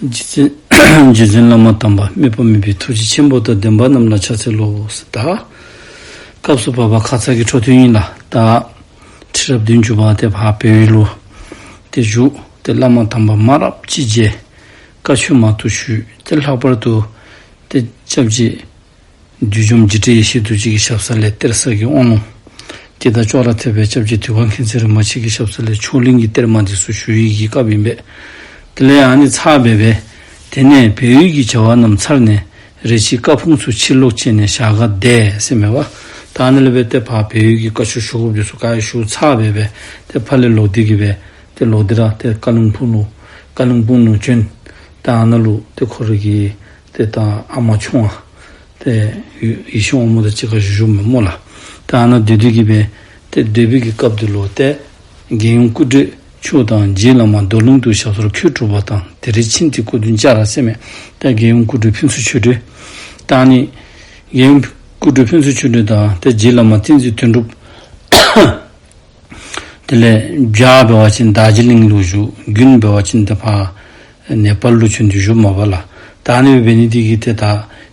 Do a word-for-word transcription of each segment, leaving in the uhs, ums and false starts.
རྗེ་བཙུན་རྗེ་བཙུན་བླ་མ་དམ་པ་དམིགས་པ་མེད་པའི་ཐུགས་རྗེ་ཆེན་པོ་དང་ལྡན་པ་རྣམས་ལ་ཕྱག་འཚལ་ལོ། ད་སྐབས་སུ་བབ་པ་ཁ་ཙ་གི་འཕྲོ་མཐུད་ཨིན་ལགས། ད་ཁྲི་རབས་བདུན་ཅུ་པ་དེ་ཕར་བལ་ཡུལ་ལུ་ཏེ་བཞུགས། ཏེ་བླ་མ་དམ་པ་མང་རབས་ཅིག་མཇལ། བཀའ་ཆོས་མང་དུ་ཞུས། ཏེ་ལྷག་པར་དུ་ཏེ་སྐྱབས་རྗེ་བདུད་འཇོམས་འཇིགས་བྲལ་ཡེ་ཤེས་རྡོ་རྗེ་གི་ཞབས་ས་ལས་གཏེར་གསར་གྱི་དབང་ལུང་དེ་དང་ཅོག་ར་འཐདཔ་སྦེ་སྐྱབས་རྗེ་དུས་འཁོར་མཁྱེན་བརྩེ་རིན་པོ་ཆེ་གི་ཞབས་ས་ལས་མཆོག་གླིང་གི་གཏེར་མ་འདི་ཚུ་ཞུ་ཡི་གི་སྐབས་ཨིན་པས། དེ་ལས་ཨ་ནི་ཚར་སྦེ་སྦེ་དེ་ནས་བལ་ཡུལ་གྱི་བྱ་བ་རྣམས་ཚར་ནས་རེ་ཞིག་བཀའ་དཔུང་ཚུ་ཕྱིར་ལོག་བྱས་ནས་ཞལ་ག་བསྡད་ཟེར་མས་པ། ད་ཨ་ནི་ལས་སྦེ་ཏེ་ཕར་བལ་ཡུལ་གྱི་བཀའ་ཆོས་ཞུ་དགོཔ་འདི་ཚུ་ག་ར་ཞུ་ཚར་སྦེ་སྦེ་ཏེ་ཕར་ལས་ལོག་སྟེ་གི་སྦེ་ཏེ་ལོག་སྟེ་ར་ཏེ་བཀའ་བློན་སྤུངས་ལུ་བཀའ་བློན་སྤུངས་ལུ་བྱོན། ད་ཨ་ནཱ་ལུ་ཏེ་ཁོ་རའི་གི་ཏེ་ད་ཨ་མ་ཆུང་བ་ཏེ་ཡེ་ཤེས་དབང་མོ་དང་གཅིག་ཁར་བཞུགས་བཞུགསཔ་མས་སྨོ་ལགས། ད་ཨ་ནཱ་སྡོད་སྡོད་ཀྱི་སྦེ་ཏེ་སྡོད་པའི་གི་སྐབས་འདི་ལུ་ཏེ་རྒྱལ་ཡུམ་སྐུ་བགྲེས་མཆོག་དང་རྗེ་བླ་མ་རྡོར་གླིང་དུ་ཞབས་སོར་འཁོད་གྲུབ་པ་དང་དེ་རིང་ཕྱིན་ཏེ་སྐུ་མདུན་བཅར་ཟེར་མས། ཏེ་རྒྱལ་ཡུམ་སྐུ་བགྲེས་ཕུན་ཚོགས་ཆོས་སྒྲོན། ད་ཨ་ནི་རྒྱལ་ཡུམ་སྐུ་བགྲེས་ཕུན་ཚོགས་ཆོས་སྒྲོན་དང་ཏེ་རྗེ་བླ་མ་བསྟན་འཛིན་དོན་གྲུབ། དེ་ལས་བྱ་འབད་བ་ཅིན་དར་ཇི་གླིང་ལུ་བཞུགས། དགུན་འབད་བ་ཅིན་ཏེ་ཕར་ནེ་པཱལ་ལུ་བྱོན་ཏེ་བཞུགསཔ་མས་པ་ལགས། ད་ཨ་ནི་འབད་ནི་འདི་གིས་ཏེ་ད་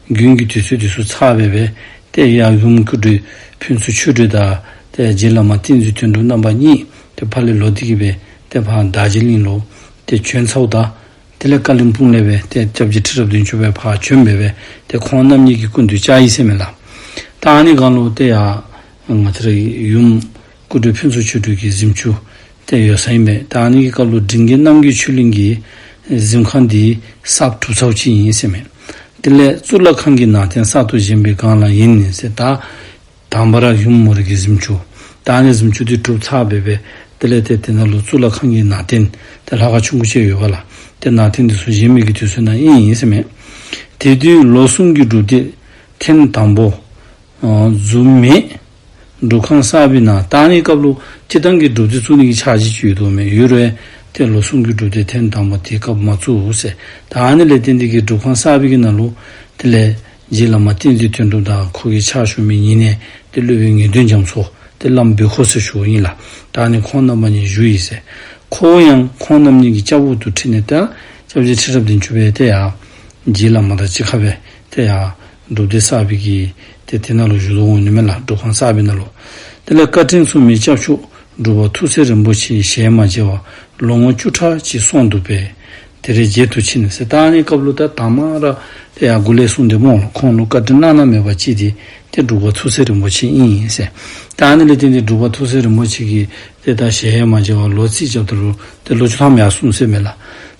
དགུན་གྱི་དུས་ཚོད་འདི་ཚུ་ཚར་སྦེ་སྦེ་ཏེ་ཡར་ཡུམ་སྐུ་བགྲེས་ཕུན་ཚོགས་ཆོས་སྒྲོན་དང་ཏེ་རྗེ་བླ་མ་བསྟན་འཛིན་དོན་གྲུབ་རྣམ་པ་གཉིས་ཏེ་ཕར་ལས་ལོག་སྟེ་གི་སྦེ་ཏེ་ཕར་དར་ཇི་གླིང་ལུ་ཏེ་བྱོན་ཚརཝ་ད་དེ་ལས་བཀའ་བློན་སྤུངས་ལས་སྦེ་ཏེ་སྐྱབས་རྗེ་ཁྲི་རབས་བདུན་ཅུ་པའི་ཕར་བྱོན་སྦེ་སྦེ་ཏེ་ཁོང་རྣམ་གཉིས་ཀྱི་སྐུ་མདུན་བཅར་ཡི་ཟེར་མས་ལགས། ད་ཨ་ནི་སྒང་ལུ་ཏེ་ཡར་ང་བཅས་རའི་ཡུམ་སྐུ་བགྲེས་ཕུན་ཚོགས་ཆོས་སྒྲོན་གྱི་གཟིམ་ཅུང་ཏེ་ཡོད་ས་ཨིན་པས། ད་ཨ་ནི་གི་སྐབས་ལུ་འབྲིང་རྒྱས་རྣམ་རྒྱལ་ཆོས་གླིང་གི་གཟིམ་ཁང་འདི་གསརཔ་གྲུབ་ཚརཝ་ཅིག་ཨིན་ཟེར་མས། དེ་ལས་གཙུག་ལག་ཁང་གི་ནང་རྟེན་གསར་དུ་བཞེངས་པའི་སྒང་ལ་ཨིན་ཟེར། ད་དང་པ་ར་ཡུམ་མོ་རའི་གི་གཟིམ་ཅུང་ད་ཨ་ནི་གཟིམ་ཅུང་འདི་གྲུབ་ཚར་སྦེ་སྦེ་དེ་ལས་ཏེ་དེ་ནང་ལུ་གཙུག་ལག་ཁང་གི་ནང་རྟེན་ཏེ་ལྷ་ཁང་ཆུང་ཀུ་ཅིག་ཡོད་པ་ལགས། ཏེ་ནང་རྟེན་འདི་ཚུ་བཞེངས་མི་གི་དུས་ཚོད་ནང་ཨིན་ཨིན་ཟེར་མས། དེ་དུས་ལོ་གསུམ་གྱི་སྒྲུབ་སྡེ་ཐེངས་དང་པོ་ཨ་རྫུན་མེད་སྒྲུབ་ཁང་གསར་པའི་ནང་། ད་ཨ་ནི་སྐབས་ལུ་སྤྱིར་བཏང་གི་སྒྲུབ་སྡེ་བཙུགས་ནི་གི་འཆར་གཞི་ཅིག་ཡོད་དོ་མས། ཡོད་རུང་ཏེ་ལོ་གསུམ་གྱི་སྒྲུབ་སྡེ་ཐེངས་དང་པོ་དེའི་སྐབས་མ་བཙུགས་ཟེར། ད་ཨ་ནི་ལས་བརྟེན་ཏེ་གི་སྒྲུབ་ཁང་གསར་པའི་གི་ནང་ལུ་དེ་ལས་རྗེ་བླ་མ་བསྟན་འཛིན་དོན་གྲུབ་དང་ཁོ་གི་ཕྱག་ཞུ་མི་ཉེ་གནས་ཏེ་སློབ་དཔོན་ངེས་དོན་རྒྱ་མཚོ་ཏེ་བླམ་བོད་ཁོ་ཟེར་ཞུཝ་ཨིན་ལགས། ད་ཨ་ནི་ཁོང་རྣམ་པ་གཉིས་བཞུགས་ཡི་ཟེར། ཁོ་བོ་ཡང་ཁོང་རྣམ་གཉིས་ཀྱི་སྐྱབས་འོག་ཏུ་ཁྲིད་ནས་ད་སྐྱབས་རྗེ་ཁྲི་རབས་བདུན་ཅུ་པའི་ཏེ་ཡར་རྗེ་བླ་མ་དང་གཅིག་ཁར་སྦེ་ཏེ་ཡར་སྒྲུབ་སྡེ་གསར་པའི་གི་ཏེ་དེ་ནང་ལུ་བཞུགས་དོ་འོང་ནི་མས་ལགས། སྒྲུབ་ཁང་གསར་པའི་ནང་ལུ། དེ་ལས་བཀའ་དྲིན་མཚུངས་མེད་སྐྱབས་མཆོག་འབྲུག་པ་ཐུགས་སྲས་རིན་པོ་ཆེ་ཞལ་མ་མཇལ་བར་ལོ་ངོ་བཅུ་ཕྲག་གཅིག་སོང་འདུག་པས། དེར་མཇལ་དུ་ཕྱིན་ཟེར། ད་ཨ་ནི་སྐབས་ལུ་ད་དང་པ་ར་ཏེ་ཡར་འགོ་ལས་གསུངས་ཏེ་སྨོ་ལགས། ཁོང་ལུ་བཀའ་དྲིན་བླ་ན་མེད་པ་ཅིག་འདི་ཏེ་འབྲུག་པ་ཐུགས་སྲས་རིན་པོ་ཆེ་ཨིན་ཟེར། ད་ཨ་ནི་ལས་བརྟེན་ཏེ་འབྲུག་པ་ཐུགས་སྲས་རིན་པོ་ཆེ་གིས་ཏེ་ད་ཞལ་མ་མཇལ་བར་ལོ་རྩིས་རྐྱབ་ད་ལུ་ཏེ་ལོ་བཅུ་ཐམ་ཡར་སོང་ཟེར་མས་ལགས།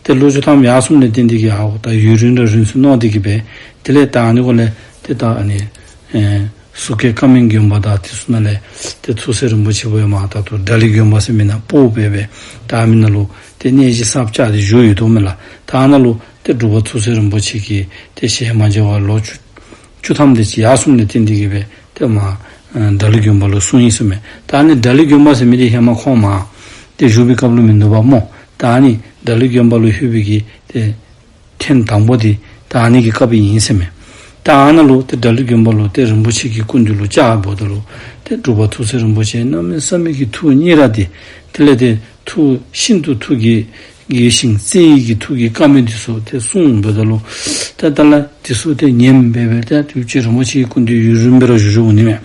ཏེ་ལོ་བཅུ་ཐམ་ཡར་སོངམ་ལས་བརྟེན་ཏེ་གི་ཨའོ་ད་ཡུན་རིང་ར་རིང་སོང་མནོ་སྟེ་གི་སྦེ་དེ་ལས་ད་ཨ་ནི་འགོ་ལས་ཏེ་ད་ཨ་ནི་ཨེ་ཟུར་བཀའ་བཀའ་མོལ་དགོན་པ་དང་དེ་ཚུ་ནང་ལས་ཏེ་ཐུགས་སྲས་རིན་པོ་ཆེ་བོད་མ་ད་ལྟོ་དགྲ་ལི་དགོན་པ་ཟེར་མི་ནང་སྤོ་སྦེ་སྦེ་ད་ཨ་མི་ནང་ལུ་ཏེ་གནས་གཞི་གསརཔ་བཅགས་ཏེ་བཞུགས་ཡོད་དོ་མས་ལགས། ད་ཨ་ནཱ་ལུ་ཏེ་འབྲུག་པ་ཐུགས་སྲས་རིན་པོ་ཆེ་གིས་ཏེ་ཞལ་མ་མཇལ་བར་ལོ་བཅུ་བཅུ་ཐམ་དེ་ཅིག་ཡར་སོངམ་ལས་བརྟེན་ཏེ་གི་སྦེ་ཏེ་མར་ཨ་དགྲ་ལི་དགོན་པ་ལུ་སོང་ཡི་ཟེར་མས། ད་ཨ་ནི་དགྲ་ལི་དགོན་པ་ཟེར་མི་འདི་ཧེ་མ་ཁོང་མར་ཏེ་བཞུགས་པའི་སྐབས་ལུ་མིན་འདུག་པ་སྨོ། ད་ཨ་ནི་དགྲ་ལི་དགོན་པ་ལུ་ལྷོད་པའི་གི་ཏེ་ཐེངས་དང་པོ་འདི་ད་ཨ་ནི་གི་སྐབས་ཨིན་ཟེར་མས། ད་ཨ་ནཱ་ལུ་ཏེ་དགྲ་ལི་དགོན་པ་ལུ་ཏེ་རིན་པོ་ཆེ་གི་སྐུ་མདུན་ལུ་བཅར་འབདཝ་ད་ལུ་ཏེ་འབྲུག་པ་ཐུགས་སྲས་རིན་པོ་ཆེ་གནམ་མེད་ས་མེད་ཀྱི་ཐུགས་མཉེས་ར་ཏེ་དེ་ལས་ཏེ་ཐུགས་ཤིན་ཏུ་ཐུགས་དགྱེས་དགྱེས་ཤིང་བརྩེ་བའི་གི་ཐུགས་ཀྱི་བཀའ་མོལ་འདི་ཚུ་ཏེ་གསུངས་འབདཝ་ད་ལུ་ཏེ་ད་ལ་འདི་ཚུ་ཏེ་ཉན་སྦེ་སྦེ་ཏེ་ཐུགས་རྗེ་རིན་པོ་ཆེ་གི་སྐུ་མདུན་ཡུན་རིངམོ་སྦེ་ར་བཞུགས་བཞུགསཔ་འོང་ནི་མས།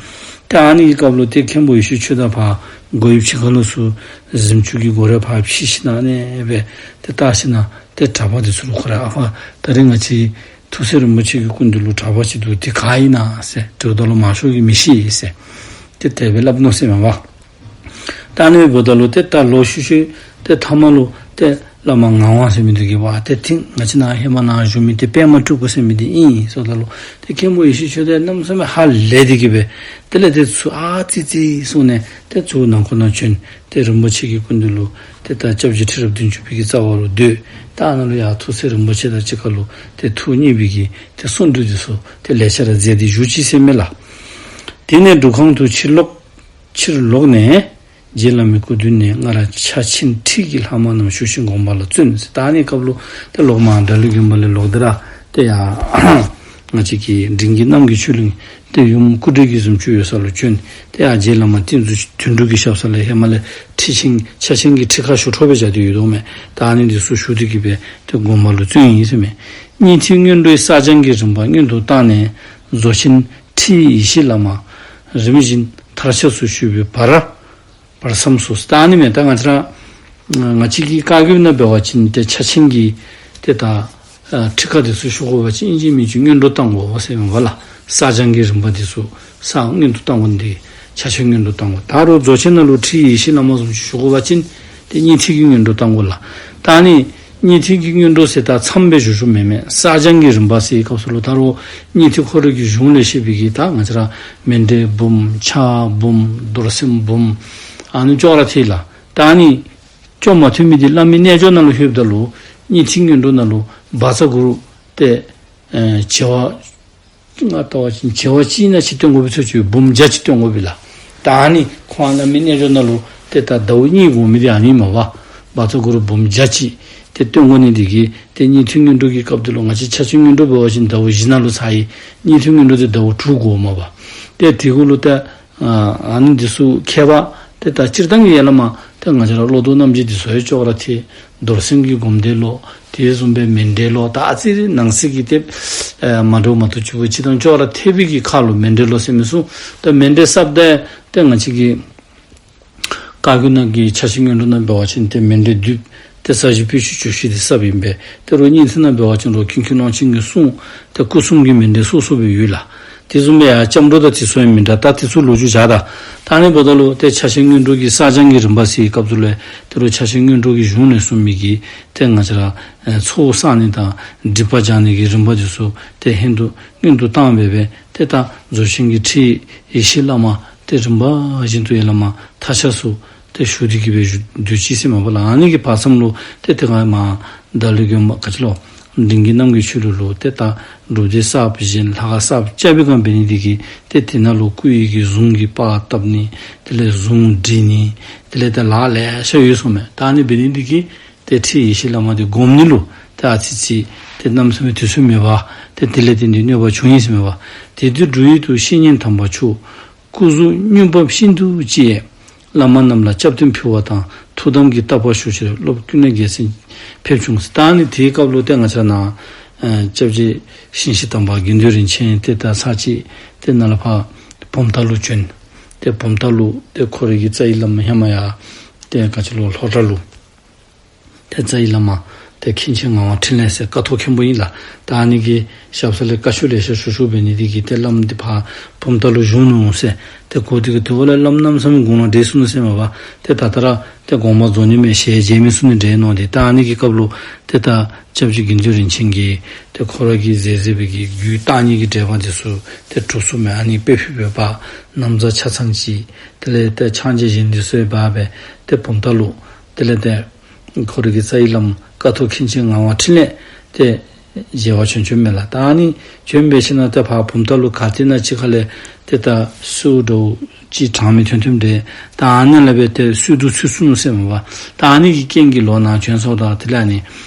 ཏེ་ཨ་ནི་གི་སྐབས་ལུ་ཏེ་མཁན་པོ་ཡེ་ཤེས་ཆོས་དར་ཕར་སྒོ་ཡི་ཕྱི་ཁ་ལུ་ཚུར་གཟིམ་ཅུང་གི་སྒོ་ར་ཕར་ཕྱེ་ཞིནམ་ལས་སྦེ་ཏེ་བལྟ་ཞིནམ་ཏེ་གྲྭ་པ་འདི་ཚུ་ལུ་ཁོ་ར་ཨ་ཕར་ད་རིས་ང་བཅས་ཐུགས་སྲས་རིན་པོ་ཆེ་གི་སྐུ་མདུན་ལུ་གྲྭ་པ་ཅིག་འདུག། དེ་ག་ཨིན་ན་ཟེར་དྲིཝ་ད་ལུ་མང་ཤོས་ཀྱིས་མི་ཤེས་ཟེར་ཏེ་དེ་སྦེ་སླབ་ནུག་ཟེར་མས་པ། ད་ཨ་ནི་འབདཝ་ད་ལུ་ཏེ་ད་ལོག་ཤུལ་ཤུལ་ཏེ་ཐ་མ་ལུ་ཏེ་བླ་མ་ངག་དབང་ཟེར་མི་འདི་གིས་པ་ཏེ་ཐིང་ང་བཅས་ནཱ་ཧེ་མ་ནཱ་བཞུགས་མི་འདི་པདྨ་སྤྲུལ་སྐུ་ཟེར་མི་འདི་ཨིན་ཟེརཝ་ད་ལུ་ཏེ་མཁན་པོ་ཡེ་ཤེས་ཆོས་དར་གནམ་མེད་ས་མེད་ཧ་ལས་ཏེ་གི་སྦེ་དེ་ལས་ཏེ་ཚུར་ཨ་ཙི་ཙི་སོང་ནས་ཏེ་ཚུར་ནང་འཁོད་ནང་བྱོན། ཏེ་རིན་པོ་ཆེ་གི་སྐུ་མདུན་ལུ་ཏེ་ད་སྐྱབས་རྗེ་ཁྲི་རབས་བདུན་ཅུ་པའི་གི་རྩ་བ་ལུ་སྡོད། ད་ཨ་ནཱ་ལུ་ཡང་ཐུགས་སྲས་རིན་པོ་ཆེ་དང་གཅིག་ཁར་ལུ་ཏེ་ཐུགས་མཉེས་པའི་གི་ཏེ་གསུང་སྒྲོས་འདི་ཚུ་ཏེ་ལེ་ཤ་ར་མཛད་དེ་བཞུགས་ཅི་ཟེར་མས་ལགས། དེ་ནས་སྒྲུབ་ཁང་དུ་ཕྱིར་ལོག་ཕྱིར་ལོག་ནས་རྗེ་བླ་མའི་སྐུ་མདུན་ནས་སྔར་ཕྱག་ཆེན་ཁྲི་གི་ལྷག་མ་རྣམས་ཞུ་ཞིང་དགོངས་པ་ལ་བརྩོན་ཟེར། ད་ཨ་ནི་སྐབས་ལུ་ཏེ་ལོག་མར་དགྲ་ལི་དགོན་པ་ལས་ལོག་སྟེ་ར་ཏེ་ཡར་ ང་བཅས་ཀྱི་འབྲིང་གི་གནམ་གྱི་ཆོས་གླིང་ཏེ་ཡུམ་སྐུ་བགྲེས་ཀྱི་གཟིམ་ཅུང་ཡོད་ས་ལུ་བྱོན། ཏེ་ཨ་རྗེ་བླ་མ་བསྟན་འཛིན་དོན་གྲུབ་ཀྱི་ཞབས་ས་ལས་ཧེ་མ་ལས་ཁྲི་ཆེན་ཕྱག་ཆེན་གྱི་ཁྲི་ཁར་བཞུགས་ཐོབ་སྦེ་བཞག་སྟེ་ཡོད་དོ་མས། ད་ཨ་ནི་འདི་ཚུ་ཞུ་སྟེ་གི་སྦེ་ཏེ་དགོངས་པ་ལུ་བརྩོན་ཡི་ཟེར་མས། སྙིང་ཐིག་སྔོན་འགྲོའི་བསགས་སྦྱང་གི་རིམ་པ་སྔོན་དུ་བཏང་ནས་རྫོགས་ཆེན་ཁྲིད་ཡེ་ཤེས་བླ་མ་རིམ་བཞིན་མཐར་ཆགས་སུ་ཞུ་བའི་བར་བར་མཚམས་སུ་ད་ཨ་ནི་མས། ད་ང་བཅས་ར་ང་བཅས་ཀྱི་བཀའ་བརྒྱུད་ནང་འབད་བ་ཅིན་ཏེ་ཕྱག་ཆེན་གྱི་ཏེ་ད་ཨ་ཁྲི་ཁར་འདི་ཚུ་བཞུགས་དགོ་པ་ཅིན་ཨིན་ཅི་མིན་ཅི་སྔོན་འགྲོ་བཏང་དགོ་ཟེར་མས་པ་ལགས། བསགས་སྦྱང་གི་རིམ་པ་འདི་ཚུ་བསགས་སྔོན་དུ་བཏང་དགོ་ནི་འདི་ཕྱག་ཆེན་སྔོན་དུ་བཏང་དགོ། ད་རུང་རྫོགས་ཆེན་ནང་ལུ་ཁྲིད་ཡེ་ཤེས་བླ་མ་བཟུམ་ཅིག་བཞུགས་དགོ་པ་ཅིན་ཏེ་སྙིང་ཐིག་གི་སྔོན་འགྲོ་བཏང་དགོ་ལགས། ད་ཨ་ནི་སྙིང་ཐིག་གི་སྔོན་འགྲོ་ཟེར་ད་མཚམས་སྦེ་ཞུ་ཞུཝ་མེན་མས། བསགས་སྦྱང་གི་རིམ་པ་ཟེར་བའི་སྐབས་སུ་ལུ་ད་རུང་སྙིང་ཐིག་ཁོ་རའི་གི་གཞུང་ལས་བཤད་པའི་གི་ད་ང་བཅས་ར་མཎྜལ་འབུམ་ཕྱག་འབུམ་རྡོར་སེམས་འབུམ་ཨ་ནི་ཅོག་ར་འཐདཔ་ལགས། ད་ཨ་ནི་ཅོག་མ་འཐདཔ་མི་འདི་བླ་མའི་རྣལ་འབྱོར་ནང་ལུ་ལྷོདཔ་ད་ལུ་སྙིང་ཐིག་སྔོན་འགྲོ་ནང་ལུ་བཛྲ་གུ་རུ་ཏེ་ཨེ་བྱེ་བ་ང་བལྟ་བ་ཅིན་བྱེ་བ་གཅིག་ཨིན་ན་ཅིག་སྟོན་དགོ་པའི་ཚོད་ཅིག་འབུམ་བརྒྱ་ཅིག་སྟོན་དགོ་པས་ལགས། ད་ཨ་ནི་ཁོང་བླ་མའི་རྣལ་འབྱོར་ནང་ལུ་ཏེ་ད་ཟླཝ་གཉིས་དགོ་མི་འདི་ཨ་ནི་མས་པ། བཛྲ་གུ་རུ་འབུམ་བརྒྱ་ཅིག་ཏེ་སྟོན་དགོ་ནི་འདི་གིས་ཏེ་སྙིང་ཐིག་སྔོན་འགྲོ་གི་སྐབས་འདི་ལུ་ང་བཅས་ཕྱག་ཆེན་སྔོན་འགྲོ་འབད་བ་ཅིན་ཟླཝ་བཞི་ནང་ལུ་ཚར་ཡི། སྙིང་ཐིག་སྔོན་འགྲོ་འདི་ཟླཝ་དྲུག་དགོ་མས་པ། ཏེ་དེ་གུ་ལུ་ཏེ་ཨ་ཨ་ནི་འདི་ཚུ་ཁྱད་པར་ཏེ་ད་སྤྱིར་བཏང་གི་ཡ་བླ་མ་ཏེ་ང་བཅས་ར་བློ་ལྡོག་རྣམ་འབྱེད་འདི་ཚུ་ཡང་ཅོག་ར་འཐད། རྡོར་སེམས་ཀྱི་སྒོམ་བཟླས་ལོ། དེ་བཟུམ་སྦེ་མཎྜལ་ལོ། ད་ཨ་ཙི་རེ་ནང་གསེས་ཀྱི་ཏེ་ཨ་མ་འདྲཝ་མ་གཏོགས་ཅིག་པོ་ཅིག་དང་ཅོག་ར་འཐད་པའི་གི་ཁར་ལུ་མཎྜལ་ལོ་ཟེར་མི་ཚུ། ད་མཎྜལ་བསགཔ་ད་ཏེ་ང་བཅས་ཀྱི་བཀའ་བརྒྱུད་ནང་གི་ཕྱག་ཆེན་སྔོན་འགྲོ་ནང་འབད་བ་ཅིན་ཏེ་མཎྜལ་བསྡུས་ཏེ་ས་གཞི་སྤོས་ཆུས་བྱུགས་ཞིནམ་ཏེ་བསགཔ་ཨིན་པས། ཏེ་རོགས་སྙིང་ཐིག་ནང་འབད་བ་ཅིན་རོགས་ཀུན་མཁྱེན་ཀློང་ཆེན་གྱི་གསུང་ཏེ་སྐུ་གསུང་གི་མཎྜལ་སོ་སོ་སྦེ་ཡོད་ལགས། དེ་བཟུམ་སྦེ་ཡང་སྐྱབས་འགྲོ་དང་དེ་ཚུ་ཡང་མི་འདྲ། ད་དེ་ཚུ་ལོ་རྒྱུས་བཞག་ད། ད་ཨ་ནི་འབདཝ་ད་ལུ་ཏེ་ཕྱག་ཆེན་སྔོན་འགྲོ་གི་བསགས་སྦྱང་གི་རིམ་པ་ཟེར་བའི་སྐབས་སུ་ལས་ཏེ་རོགས་ཕྱག་ཆེན་སྔོན་འགྲོ་གི་གཞུང་ནས་གསུངས་མི་གི་ཏེ་ང་བཅས་ར་ཨེ་ཚོགས་བསག་ནི་དང་སྒྲིབ་པ་སྦྱང་ནི་གི་རིམ་པ་འདི་ཚུ་ཏེ་ཧེན་དུ་སྔོན་དུ་བཏང་སྦེ་སྦེ་ཏེ་ད་རྫོགས་ཆེན་གྱི་ཁྲིད་ཡེ་ཤེས་བླ་མ་ཏེ་རིམ་པ་བཞིན་དུ་ཡ་བླ་མ་མཐའ་ཆགས་སུ་ཏེ་ཞུ་སྟེ་གི་སྦེ་ཞུ་སྡོད་ཅི་ཟེར་མས་པ་ལགས། ཨ་ནི་གི་བར་མཚམས་ལུ་ཏེ་དེ་སྒང་མར་ད་ལུ་གི་མ་ག་ཅི་ལོ་འབྲིང་གི་རྣམ་རྒྱལ་ཆོས་གླིང་ལུ་ཏེ་ད་སྒྲུབ་སྡེ་གསརཔ་བཞེངས་ལྷ་ཁང་གསརཔ་རྐྱབ་པའི་སྒང་འབད་ནི་འདི་གིས་ཏེ་དེ་ནང་ལུ་སྐུ་ཡི་གི་གཟུངས་ཀྱི་པར་བཏབ་ནི་དེ་ལས་གཟུངས་འབྲི་ནི་དེ་ལས་ཏེ་ལཱ་ལེ་ཤ་ཡོད་སོང་མས། ད་ཨ་ནི་འབད་ནི་འདི་གིས་ཏེ་ཁྲིད་ཡེ་ཤེས་བླ་མ་འདི་སྒོམ་ནི་ལུ་ཏེ་ཨ་ཙི་ཅིག་ཏེ་གནམ་མེད་ས་མེད་དུས་ཚོད་མེད་པ། ཏེ་དེ་ལས་བརྟེན་ཏེ་གནོད་པ་བྱུང་ཡི་ཟེར་མས་པ། དེ་དུས་འབྲུག་ཡུལ་དུ་བཤེས་གཉེན་དམ་པ་མཆོག་སྐུ་གཟུགས་སྙུང་པ་ཤིན་ཏུ་ལྕི་བས། བླ་མ་རྣམས་ལ་སྐྱབས་སྟོན་ཕུལ་བ་དང་ཐུགས་དམ་གྱི་བརྟག་པ་ཞུ་ཕྱིར་སློབ་ཀུན་ནས་རྒྱལ་མཚན་ཕེབས་བྱུང་ཟེར། ད་ཨ་ནི་དེའི་སྐབས་ལུ་ཏེ་ང་བཅས་ནཱ་ཨེ་སྐྱབས་རྗེ་ཞིང་གཤེགས་དམ་པ་དགེ་འདུན་རིན་ཆེན་ཏེ་ད་ཚར་གཅིག་ཏེ་ནཱ་ལས་ཕར་བུམ་ཐང་ལུ་བྱོན། ཏེ་བུམ་ཐང་ལུ་ཏེ་ཁོ་རའི་གི་རྩ་བའི་བླ་མ་ཧེ་མ་ཡ་ཏེ་ག་ཅི་ལོ་ལྷོ་བྲག་ལུ་ཏེ་རྩ་བའི་བླ་མ་ཏེ་མཁན་ཆེན་ངག་དབང་འཕྲིན་ལས་ཟེར་ཀཿཐོག་མཁན་པོ་ཨིན་ལགས། ད་ཨ་ནི་གི་ཞབས་ས་ལས་བཀའ་ཆོས་ལེ་ཤ་ཞུ་ཞུཝ་འབད་ནི་འདི་གིས་ཏེ་བླམ་འདི་ཕར་བུམ་ཐང་ལུ་བཞུགས་ནུག་ཟེར། ཏེ་གོ་སྟེ་གི་དེ་འབདཝ་ལས་བླམ་གནམ་མེད་ས་མེད་དགུང་ལོ་བགྲེས་སོང་ནུག་ཟེར་མས་པ། ཏེ་ད་ལྟོ་ར་ཏེ་དགོངས་པ་རྫོགས་ནི་མས་ཞལ་མཇལ་མི་ཚུགས་ནི་འདྲས་མནོ་སྟེ། ད་ཨ་ནི་གི་སྐབས་ལུ་ཏེ་ད་སྐྱབས་རྗེ་དགེ་འདུན་རིན་ཆེན་གྱིས་ཏེ་ཁོ་ར་གིས་མཛད་མཛད་པའི་གི་རྒྱུད་བརྟག་གཉིས་ཀྱི་འགྲེལ་པ་འདི་ཚུ་ཏེ་གྲུབ་སོང་མས། ཨ་ནི་དཔེ་ཕུད་པའི་བར་ན་བཟའ་ཆ་ཚང་ཅིག་དེ་ལས་ཏེ་ཕྱག་མཇལ་བཞིན་འདི་ཚུ་འབག་སྦེ་ཏེ་བུམ་ཐང་ལུ་དེ་ལས་ཏེ་ཁོ་རའི་གི་རྩ་བའི་བླམ་ཀཿཐོག་མཁན་ཆེན་ངག་དབང་འཕྲིན་ལས་ཏེ་མཇལ་བར་བྱོན་བྱོནམ་མས་ལགས། ད་ཨ་ནི་བྱོན་འབད་ཞིནམ་ཏེ་ཕར་བུམ་ཐང་ལུ་ག་ཏེ་ན་ཅིག་ཁ་ལས་ཏེ་ད་གསོལཝ་འདྲཝ་ཅིག་དྲང་མི་ཐོན་ཐོནམ་འདྲས། ད་ཨ་ནཱ་ལས་སྦེ་ཏེ་གསོལ་འདུག་ཚུད་སོང་ནུག་ཟེར་མས་པ། ད་ཨ་ནི་གི་རྐྱེན་གྱིས་ལོག་ནཱ་བྱོན་སོངམ་ད་དེ་ལས་ཨ་ནི་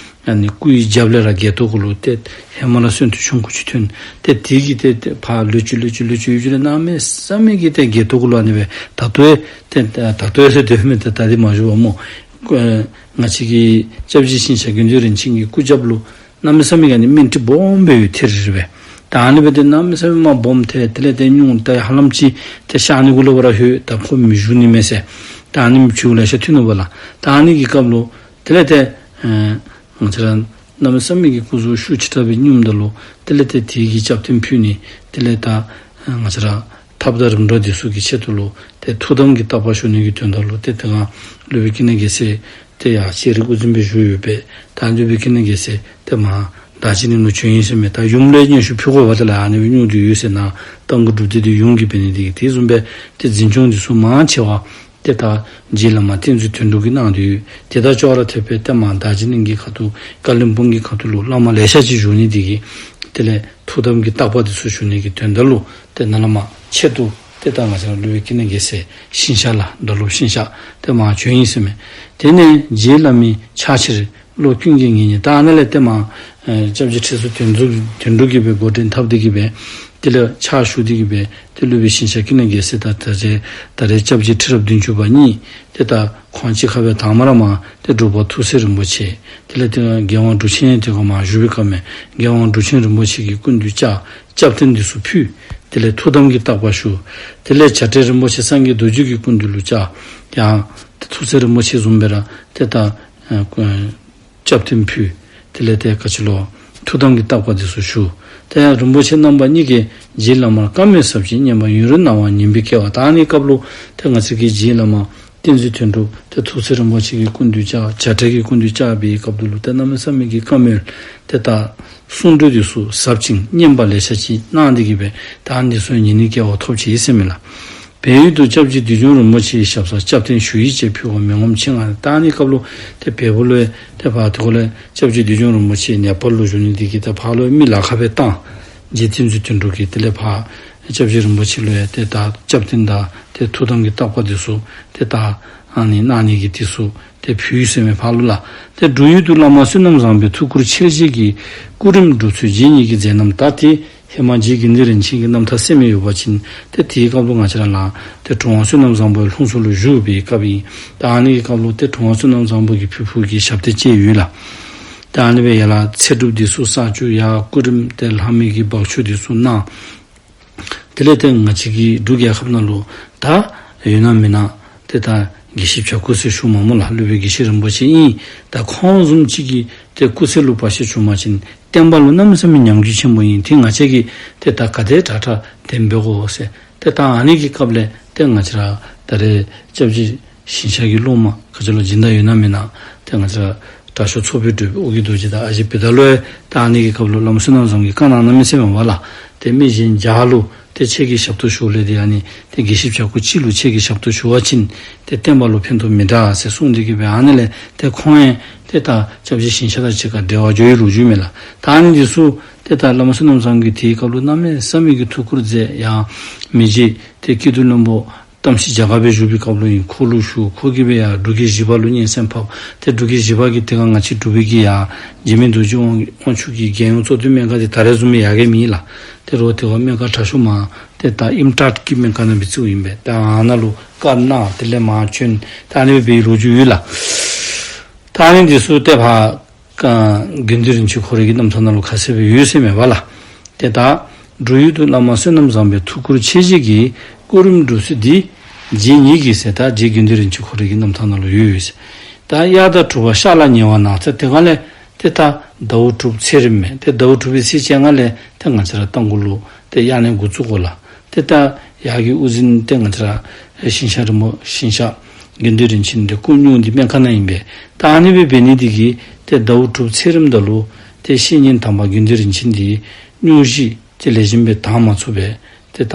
ཨ་ནི་སྐུ་ཡི་རྒྱབ་ལས་ར་སྒལ་ཏོ་གུ་ལུ་ཏེ་ཧེ་མ་ལས་སོན་ཏེ་ཆུང་ཀུ་ཅིག་ཐོན། ཏེ་དེ་གིས་ཏེ་ཏེ་ཕར་ལུས་ཅི་ལུས་ཅི་ལུས་ཅི་ཡུལ་ཅི་ལས་གནམ་མེད་ས་མེད་ཀྱི་ཏེ་སྒལ་ཏོ་གུ་ལུ་ཨ་ནི་སྦེ་ད་ལྟོ་ཡང་ཏེ་ད་ལྟོ་ཡང་ཟེར་དོ་མེད་ཏེ་ད་འདི་མ་བཞུགས་པ་སྨོ། ཨེ་ང་བཅས་ཀྱི་སྐྱབས་རྗེ་ཞིང་གཤེགས་དགེ་འདུན་རིན་ཆེན་གྱི་སྐུ་རྒྱབ་ལུ་གནམ་མེད་ས་མེད་ཀྱི་ཨ་ནི་སྨན་ཏི་སྦོམ་སྦེ་ཡོད་ཐེར་རེ་རེ་སྦེ། ད་ཨ་ནི་སྦེ་ཏེ་གནམ་མེད་ས་མེད་མ་སྦོམ་ཐལ། དེ་ལས་ཏེ་སྙུང་ད་ཧ་ལམ་ཅིག་ཏེ་གཤགས་ནི་གུ་ལུ་བ་ར་ལྷོད། ད་ཁོ་མི་བཞུགས་ནི་མས་ཟེར། ད་ཨ་ནི་མི་ཕྱུགས་ལེ་ཤ་ཐོན་ནུག་པ་ལགས། ད་ཨ་ནི་གི་སྐབས་ལུ་དེ་ལས་ཏེ་ཨེ་ང་བཅས་ར་གནམ་མེད་ས་མེད་ཀྱི་སྐུ་གཟུགས་ཤུགས་ཆེ་དྲགས་སྦེ་སྙུངམ་ད་ལུ་དེ་ལས་ཏེ་དེ་གི་སྐྱབས་རྟེན་ཕུལ་ནི། དེ་ལས་ད་ཨེ་ང་བཅས་ར་ཐབས་དང་རིམ་གྲོ་འདི་ཚུ་གི་ཆེད་དུ་ལུ་ཏེ་ཐུགས་དམ་གྱི་བརྟག་པ་ཞུ་ནི་གི་དོན་དག་ལུ་ཏེ་དེ་སྒང་སློབ་དཔོན་ཀུན་ནས་རྒྱལ་མཚན་ཏེ་ཡར་ཤེས་རིག་དབུ་འཛིན་སྦེ་བཞུགས་ཡོད་པས། ད་སློབ་དཔོན་ཀུན་ནས་རྒྱལ་མཚན་ཏེ་མར་རྡོ་རྗེ་གླིང་ལུ་བྱོན་ཡི་ཟེར་མས། ད་ཡུམ་ལུ་ཡང་སྙན་ཞུ་ཕུལ་དགོ་པས། དེ་ལས་ཨ་ནི་སྦེ་སྙུང་སྟེ་ཡོད་ཟེར་ན་གཏང་སྒོ་སྒྲུབ་སྡེ་འདི་ཡུམ་གྱིས་འབད་ནི་འདི་གིས། དེ་བཟུམ་སྦེ་ཏེ་འཛིན་སྐྱོང་འདི་ཚུ་མང་ཆེ་བ་ཏེ་ད་རྗེ་བླ་མ་བསྟན་འཛིན་དོན་གྲུབ་ཀྱིས་གནང་སྟེ་ཡོད། ཏེ་ད་ཅོག་ར་འཐདཔ་སྦེ་ཏེ་མར་རྡོ་རྗེ་གླིང་གི་ཁ་ཐུག་ཀ་ལིམ་པོང་གི་ཁ་ཐུག་ལུ་བླ་མ་ལེ་ཤ་ཅིག་བཞུགས་ནི་འདི་གིས། དེ་ལས་ཐུགས་དམ་གྱི་བརྟག་པ་འདི་ཚུ་ཞུ་ནི་གི་དོན་དག་ལུ་ཏེ་ནཱ་ལས་མར་ཆེད་དུ་ཏེ་ད་ང་བཅས་ར་སློབ་དཔོན་ཀུན་ནས་རྒྱལ་མཚན་ཞིང་གཤེགས་ལགས། རྡོར་སློབ་ཞིང་གཤེགས་ཏེ་མར་བྱོན་ཡི་ཟེར་མས། དེ་ནས་རྗེ་བླ་མའི་ཕྱག་ཕྱིར་སློབ་ཀུན་གྱིས་ངེས་ནས། ད་ཨ་ནཱ་ལས་ཏེ་མར་ ཨེ་སྐྱབས་རྗེ་ཁྲི་ཟུར་དོན་གྲུབ་དོན་གྲུབ་ཀྱིས་སྦེ་འགོ་འདྲེན་འཐབ་སྟེ་གིས་སྦེ་དེ་ལས་ཕྱག་ཞུ་སྟེ་གིས་སྦེ་ཏེ་སློབ་དཔོན་ཞིང་གཤེགས་ཀུན་ལེགས་རྒྱལ་མཚན་དང་ད་ཅི་ད་རེས་སྐྱབས་རྗེ་ཁྲི་རབས་བདུན་ཅུ་པ་གཉིས་ཏེ་ད་ཁོང་གཅིག་ཁར་སྦེ་དང་པ་ར་མར་ཏེ་འབྲུག་པ་ཐུགས་སྲས་རིན་པོ་ཆེ། དེ་ལས་ཏེ་རྒྱལ་དབང་འབྲུག་ཆེན་དེ་ཁར་མར་བཞུགས་པའི་སྐབས་མས། རྒྱལ་དབང་འབྲུག་ཆེན་རིན་པོ་ཆེ་གི་སྐུ་མདུན་བཅར། སྐྱབས་རྟེན་འདི་ཚུ་ཕུལ། དེ་ལས་ཐུགས་དམ་གྱི་བརྟག་པ་ཞུ། དེ་ལས་བྱ་བྲལ་རིན་པོ་ཆེ་སངས་རྒྱས་རྡོ་རྗེ་གི་སྐུ་མདུན་ལུ་བཅར། ཡང་ཏེ་ཐུགས་སྲས་རིན་པོ་ཆེ་བཟུམ་སྦེ་ར་ཏེ་ད་ཨ་སྐྱབས་རྟེན་ཕུལ། དེ་ལས་ཏེ་ག་ཅི་ལོ་ཐུགས་དམ་གྱི་བརྟག་པ་འདི་ཚུ་ཞུ། ཏེ་ཡང་རིན་པོ་ཆེ་རྣམ་པ་གཉིས་ཀྱིས་རྗེ་བླ་མར་བཀའ་མོལ་ཟབ་ཅིང་སྙན་པ་ཡུན་རིང་གནང་བར་ཉན་པའི་སྐལ་བ། ད་ཨ་ནི་སྐབས་ལུ་ཏེ་ང་བཅས་ཀྱི་རྗེ་བླ་མ་བསྟན་འཛིན་དོན་གྲུབ་ཏེ་ཐུགས་སྲས་རིན་པོ་ཆེ་གི་སྐུ་མདུན་བཅར། བྱ་བྲལ་གྱི་སྐུ་མདུན་བཅར་བའི་སྐབས་ལུ་ཏེ་གནམ་མེད་ས་མེད་ཀྱི་བཀའ་མོལ་ཏེ་ད་གསུང་གྲོས་འདི་ཚུ་ཟབ་ཅིང་སྙན་པ་ལེ་ཤ་ཅིག་གནང་སྟེ་གིས་སྦེ་ད་ཨ་ནི་ཚུ་ཉན་ནིའི་སྐལ་བ་ཐོབ་ཅི་ཟེར་མས་ལགས། བལ་ཡུལ་དུ་སྐྱབས་རྗེ་བདུད་འཇོམས་རིན་པོ་ཆེའི་ཞབས་སར་སྐྱབས་རྟེན་ཞུ་ཡིག་ཅིག་ཕུལ་བ་མི་ངོམས་ཆེ་ང་རེ། ད་ཨ་ནི་སྐབས་ལུ་ཏེ་བལ་པོ་ལུ་ཏེ་ཕར་དེ་ཁར་ལས་སྐྱབས་རྗེ་བདུད་འཇོམས་རིན་པོ་ཆེ་ནེ་པཱལ་ལུ་བཞུགས་ནི་དེ་གིས་ད་ཕར་ལུ་མི་ལཱ་ཁག་སྦེ་བཏང་། རྗེ་བསྟན་འཛིན་དོན་གྲུབ་ཀྱིས་དེ་ལས་ཕར་སྐྱབས་རྗེ་རིན་པོ་ཆེ་ལུ་ཡང་ཏེ་ད་སྐྱབས་རྟེན་དང་ཏེ་ཐུགས་དམ་གྱི་བརྟག་པ་འདི་ཚུ་ཏེ་ད་ཨ་ནི་གནང་ནི་གི་དེ་ཚུ་ཏེ་ཕུལ་ཡི་ཟེར་མས་ཕར་ལུ་ལགས། ཏེ་འབྲུག་ཡུལ་དུ་བླ་མ་བསོད་ནམས་བཟང་པོའི་ཐུགས་ཁུར་ཆེར་བཞེས་ཀྱིས་སྐུ་རིམ་སྒྲུབ་ཚུལ་རྗེ་ཉིད་ཀྱིས་མཛད་རྣམ་ད་ཏེ་ཧེ་མ་རྗེ་དགེ་འདུན་རིན་ཆེན་གྱི་རྣམ་ཐར་གསན་མི་ཡོད་པ་ཅིན་ཏེ་དེའི་སྐབས་ལུ་ང་བཅས་ར་ལགས་ཏེ་གྲུབ་དབང་བསོད་ནམས་བཟང་པོའི་ལྷུམས་སུ་ལུ་བཞུགས་པའི་སྐབས་ཨིན། ད་ཨ་ནི་གི་སྐབས་ལུ་ཏེ་གྲུབ་དབང་བསོད་ནམས་བཟང་པོ་གི་ཕུ་བོ་གི་ཞབས་སྟེགས་བཅས་ཡོད་ལགས། ད་ཨ་ནི་སྦེ་ཡར་ལས་ཚེ་སྒྲུབ་འདི་ཚུ་བསགས་བཅུག་ཡར་སྐུ་རིམ་ཏེ་ལྷག་མའི་གི་བག་ཆགས་འདི་ཚུ་གནང་། དེ་ལས་ཏེ་ང་བཅས་ཀྱི་འབྲུག་རྒྱལ་ཁབ་ནང་ལུ་ད་ཡོད་ན་མེད་ན་ཏེ་ད་དགེ་བཤེས་བྱ་རྒོད་ཟེར་ཞུཝ་མས་སྨོ་ལགས། སློབ་དཔོན་དགེ་བཤེས་རིན་པོ་ཆེ་ཨིན། ད་ཁོང་བཟུམ་ཅིག་གི་ཏེ་སྐུ་ཚེ་ལུ་བར་ཆད་བྱུང་པ་ཅིན་བསྟན་པ་ལུ་གནམ་མེད་ས་མེད་ཉམས་རྒུད་ཆེན་པོ་ཨིན། ཏེ་ང་བཅས་ཀྱིས་ཏེ་ད་ག་དེ་དྲག་དྲག་དེ་འབད་དགོ་ཟེར། ཏེ་ད་ཨ་ནི་གི་སྐབས་ལས་ཏེ་ང་བཅས་ར་ད་རེས་སྐྱབས་རྗེ་ཞིང་གཤེགས་ཀྱི་སློབ་མ་ག་ཅི་ལོ་སྦྱིན་བདག་ཡོད་ན་མེད་ན་ཏེ་ང་བཅས་ར་དྲག་ཤོས་ཚོགས་དཔོན་གྲུབ་པའི་ཨོ་རྒྱན་རྡོ་རྗེ་དང་ཨ་ཞེ་བི་དྷ་ལུ་ཡང་ད་ཨ་ནི་གི་སྐབས་ལུ་བླ་མ་བསོད་ནམས་བཟང་གིས་བཀའ་གནང་གནངམ་ཨིན་ཟེར་མས་པ་ལགས། ཏེ་མི་གཞན་བརྒྱ་ལུ་ཏེ་ཁྱེད་ཀྱིས་ཞབས་ཏོག་ཞུ་ལས་ཏེ་ཨ་ནི་ཏེ་དགེ་བཤེས་བྱ་རྒོད་གཅིག་ལུ་ཁྱེད་ཀྱིས་ཞབས་ཏོག་ཞུ་བ་ཅིན་ཏེ་བསྟན་པ་ལུ་ཕན་ཐོགས་མི་འདྲ་ཟེར་གསུངས་ཏེ་གིས་སྦེ་ཨ་ནི་ལས་ཏེ་ཁོང་ཡང་ཏེ་ད་སྐྱབས་རྗེ་ཞིང་གཤེགས་དང་གཅིག་ཁར་འབྲེལ་བ་འགྱོ་བའི་ལོ་རྒྱུས་མས་ལགས། ད་ཨ་ནི་འདི་ཚུ་ཏེ་ད་བླ་མ་བསོད་ནམས་བཟང་གིས་དེའི་སྐབས་ལུ་གནམ་མེད་ས་མེད་ཀྱི་ཐུགས་ཁུར་མཛད། ཡང་མི་རྗེ་ཏེ་སྐྱིད་སྡུག་བློན་པོ་གཏམ་ཞིག་རྒྱ་གར་སྦེ་བཞུགས་པའི་སྐབས་ལུ་ཨིན། ཁོ་ལུ་ཞུ། ཁོ་གིས་སྦེ་ཡར་འབྲུག་རྒྱལ་བཞི་པ་ལུ་སྙན་གསན་ཕབ། ཏེ་འབྲུག་རྒྱལ་བཞི་པ་གིས་དེ་སྒང་ང་བཅས་འབྲུག་པའི་གི་ཡར་འཇིགས་མེད་རྡོ་རྗེ་དབང་དབང་ཕྱུག་གི་རྒྱལ་ཡོངས་གཙོ་བསྟེན་སྨན་ཁང་འདི་ད་རེས་བཟུམ་སྦེ་ཡར་གི་མེད་ལགས། ཏེ་རོགས་དེ་བ་སྨན་ཁང་དྲག་ཤོས་མར་ཏེ་ད་ཨིམ་ཊཱཊ་ཀྱི་སྨན་ཁང་ནང་སྦེ་བཙུགས་ཨིན་པས། ད་ཨ་ནཱ་ལུ་བཀའ་གནང་དེ་ལས་མར་བྱོན། ད་ཨ་ནི་སྦེ་འབད་བའི་ལོ་རྒྱུས་ཡོད་ལགས། ད་ཨ་ནི་འདི་ཚུ་ཏེ་ཕར་ཀ་དགེ་འདུན་རིན་ཆེན་ཁོ་རའི་གི་རྣམ་ཐར་ནང་ལུ་ཁ་གསལ་སྦེ་ཡོད་ཟེར་མས་པ་ལགས། ཏེ་ད་འབྲུག་ཡུལ་དུ་བླ་མ་བསོད་ནམས་བཟང་པོའི་ཐུགས་ཁུར་ཆེ་བཞེས་ཀྱིས་སྐུ་རིམ་སྒྲུབ་ཚུལ་འདི་རྗེ་ཉིད་ཀྱིས་ཟེར། ད་རྗེ་དགེ་འདུན་རིན་ཆེན་ཁོ་རའི་གི་རྣམ་ཐར་ནང་ལུ་ཡོད་ཡོད་ཟེར། ད་དབྱར་ཟླ་དྲུག་པ་ཤར་ལ་ཉེ་བ་ན་ཟེར། དེ་སྒང་ལས་ཏེ་ད་ཟླཝ་དྲུག་པ་ཚེས་རིམ་མས། ཏེ་ཟླཝ་དྲུག་པའི་ཚེས་བཅོ་ལྔ་ལས་ཏེ་ང་བཅས་ར་རྟ་མགོ་ལུ་ཏེ་དབྱར་གནས་འགོ་བཙུགས་དགོ་ལགས། ཏེ་ད་ཡར་གྱི་དབུ་འཛིན་ཏེ་ང་བཅས་ར་ཞིང་གཤེགས་རིན་པོ་ཞིང་གཤེགས་དགེ་འདུན་རིན་ཆེན་འདི་སྐུ་སྨྱུང་འདི་སྨན་ཁང་ནང་ཨིན་པས། ད་ཨ་ནི་སྦེ་འབད་ནི་འདི་གིས་ཏེ་ཟླཝ་དྲུག་ཚེས་རིམ་ད་ལུ་ཏེ་བཤེས་གཉེན་དམ་པ་དགེ་འདུན་རིན་ཆེན་འདི་སྙུང་གཞི་ཏེ་ལེགས་ཤོམ་སྦེ་དྲང་མ་ཚུགས་པས། ཏེ་ད་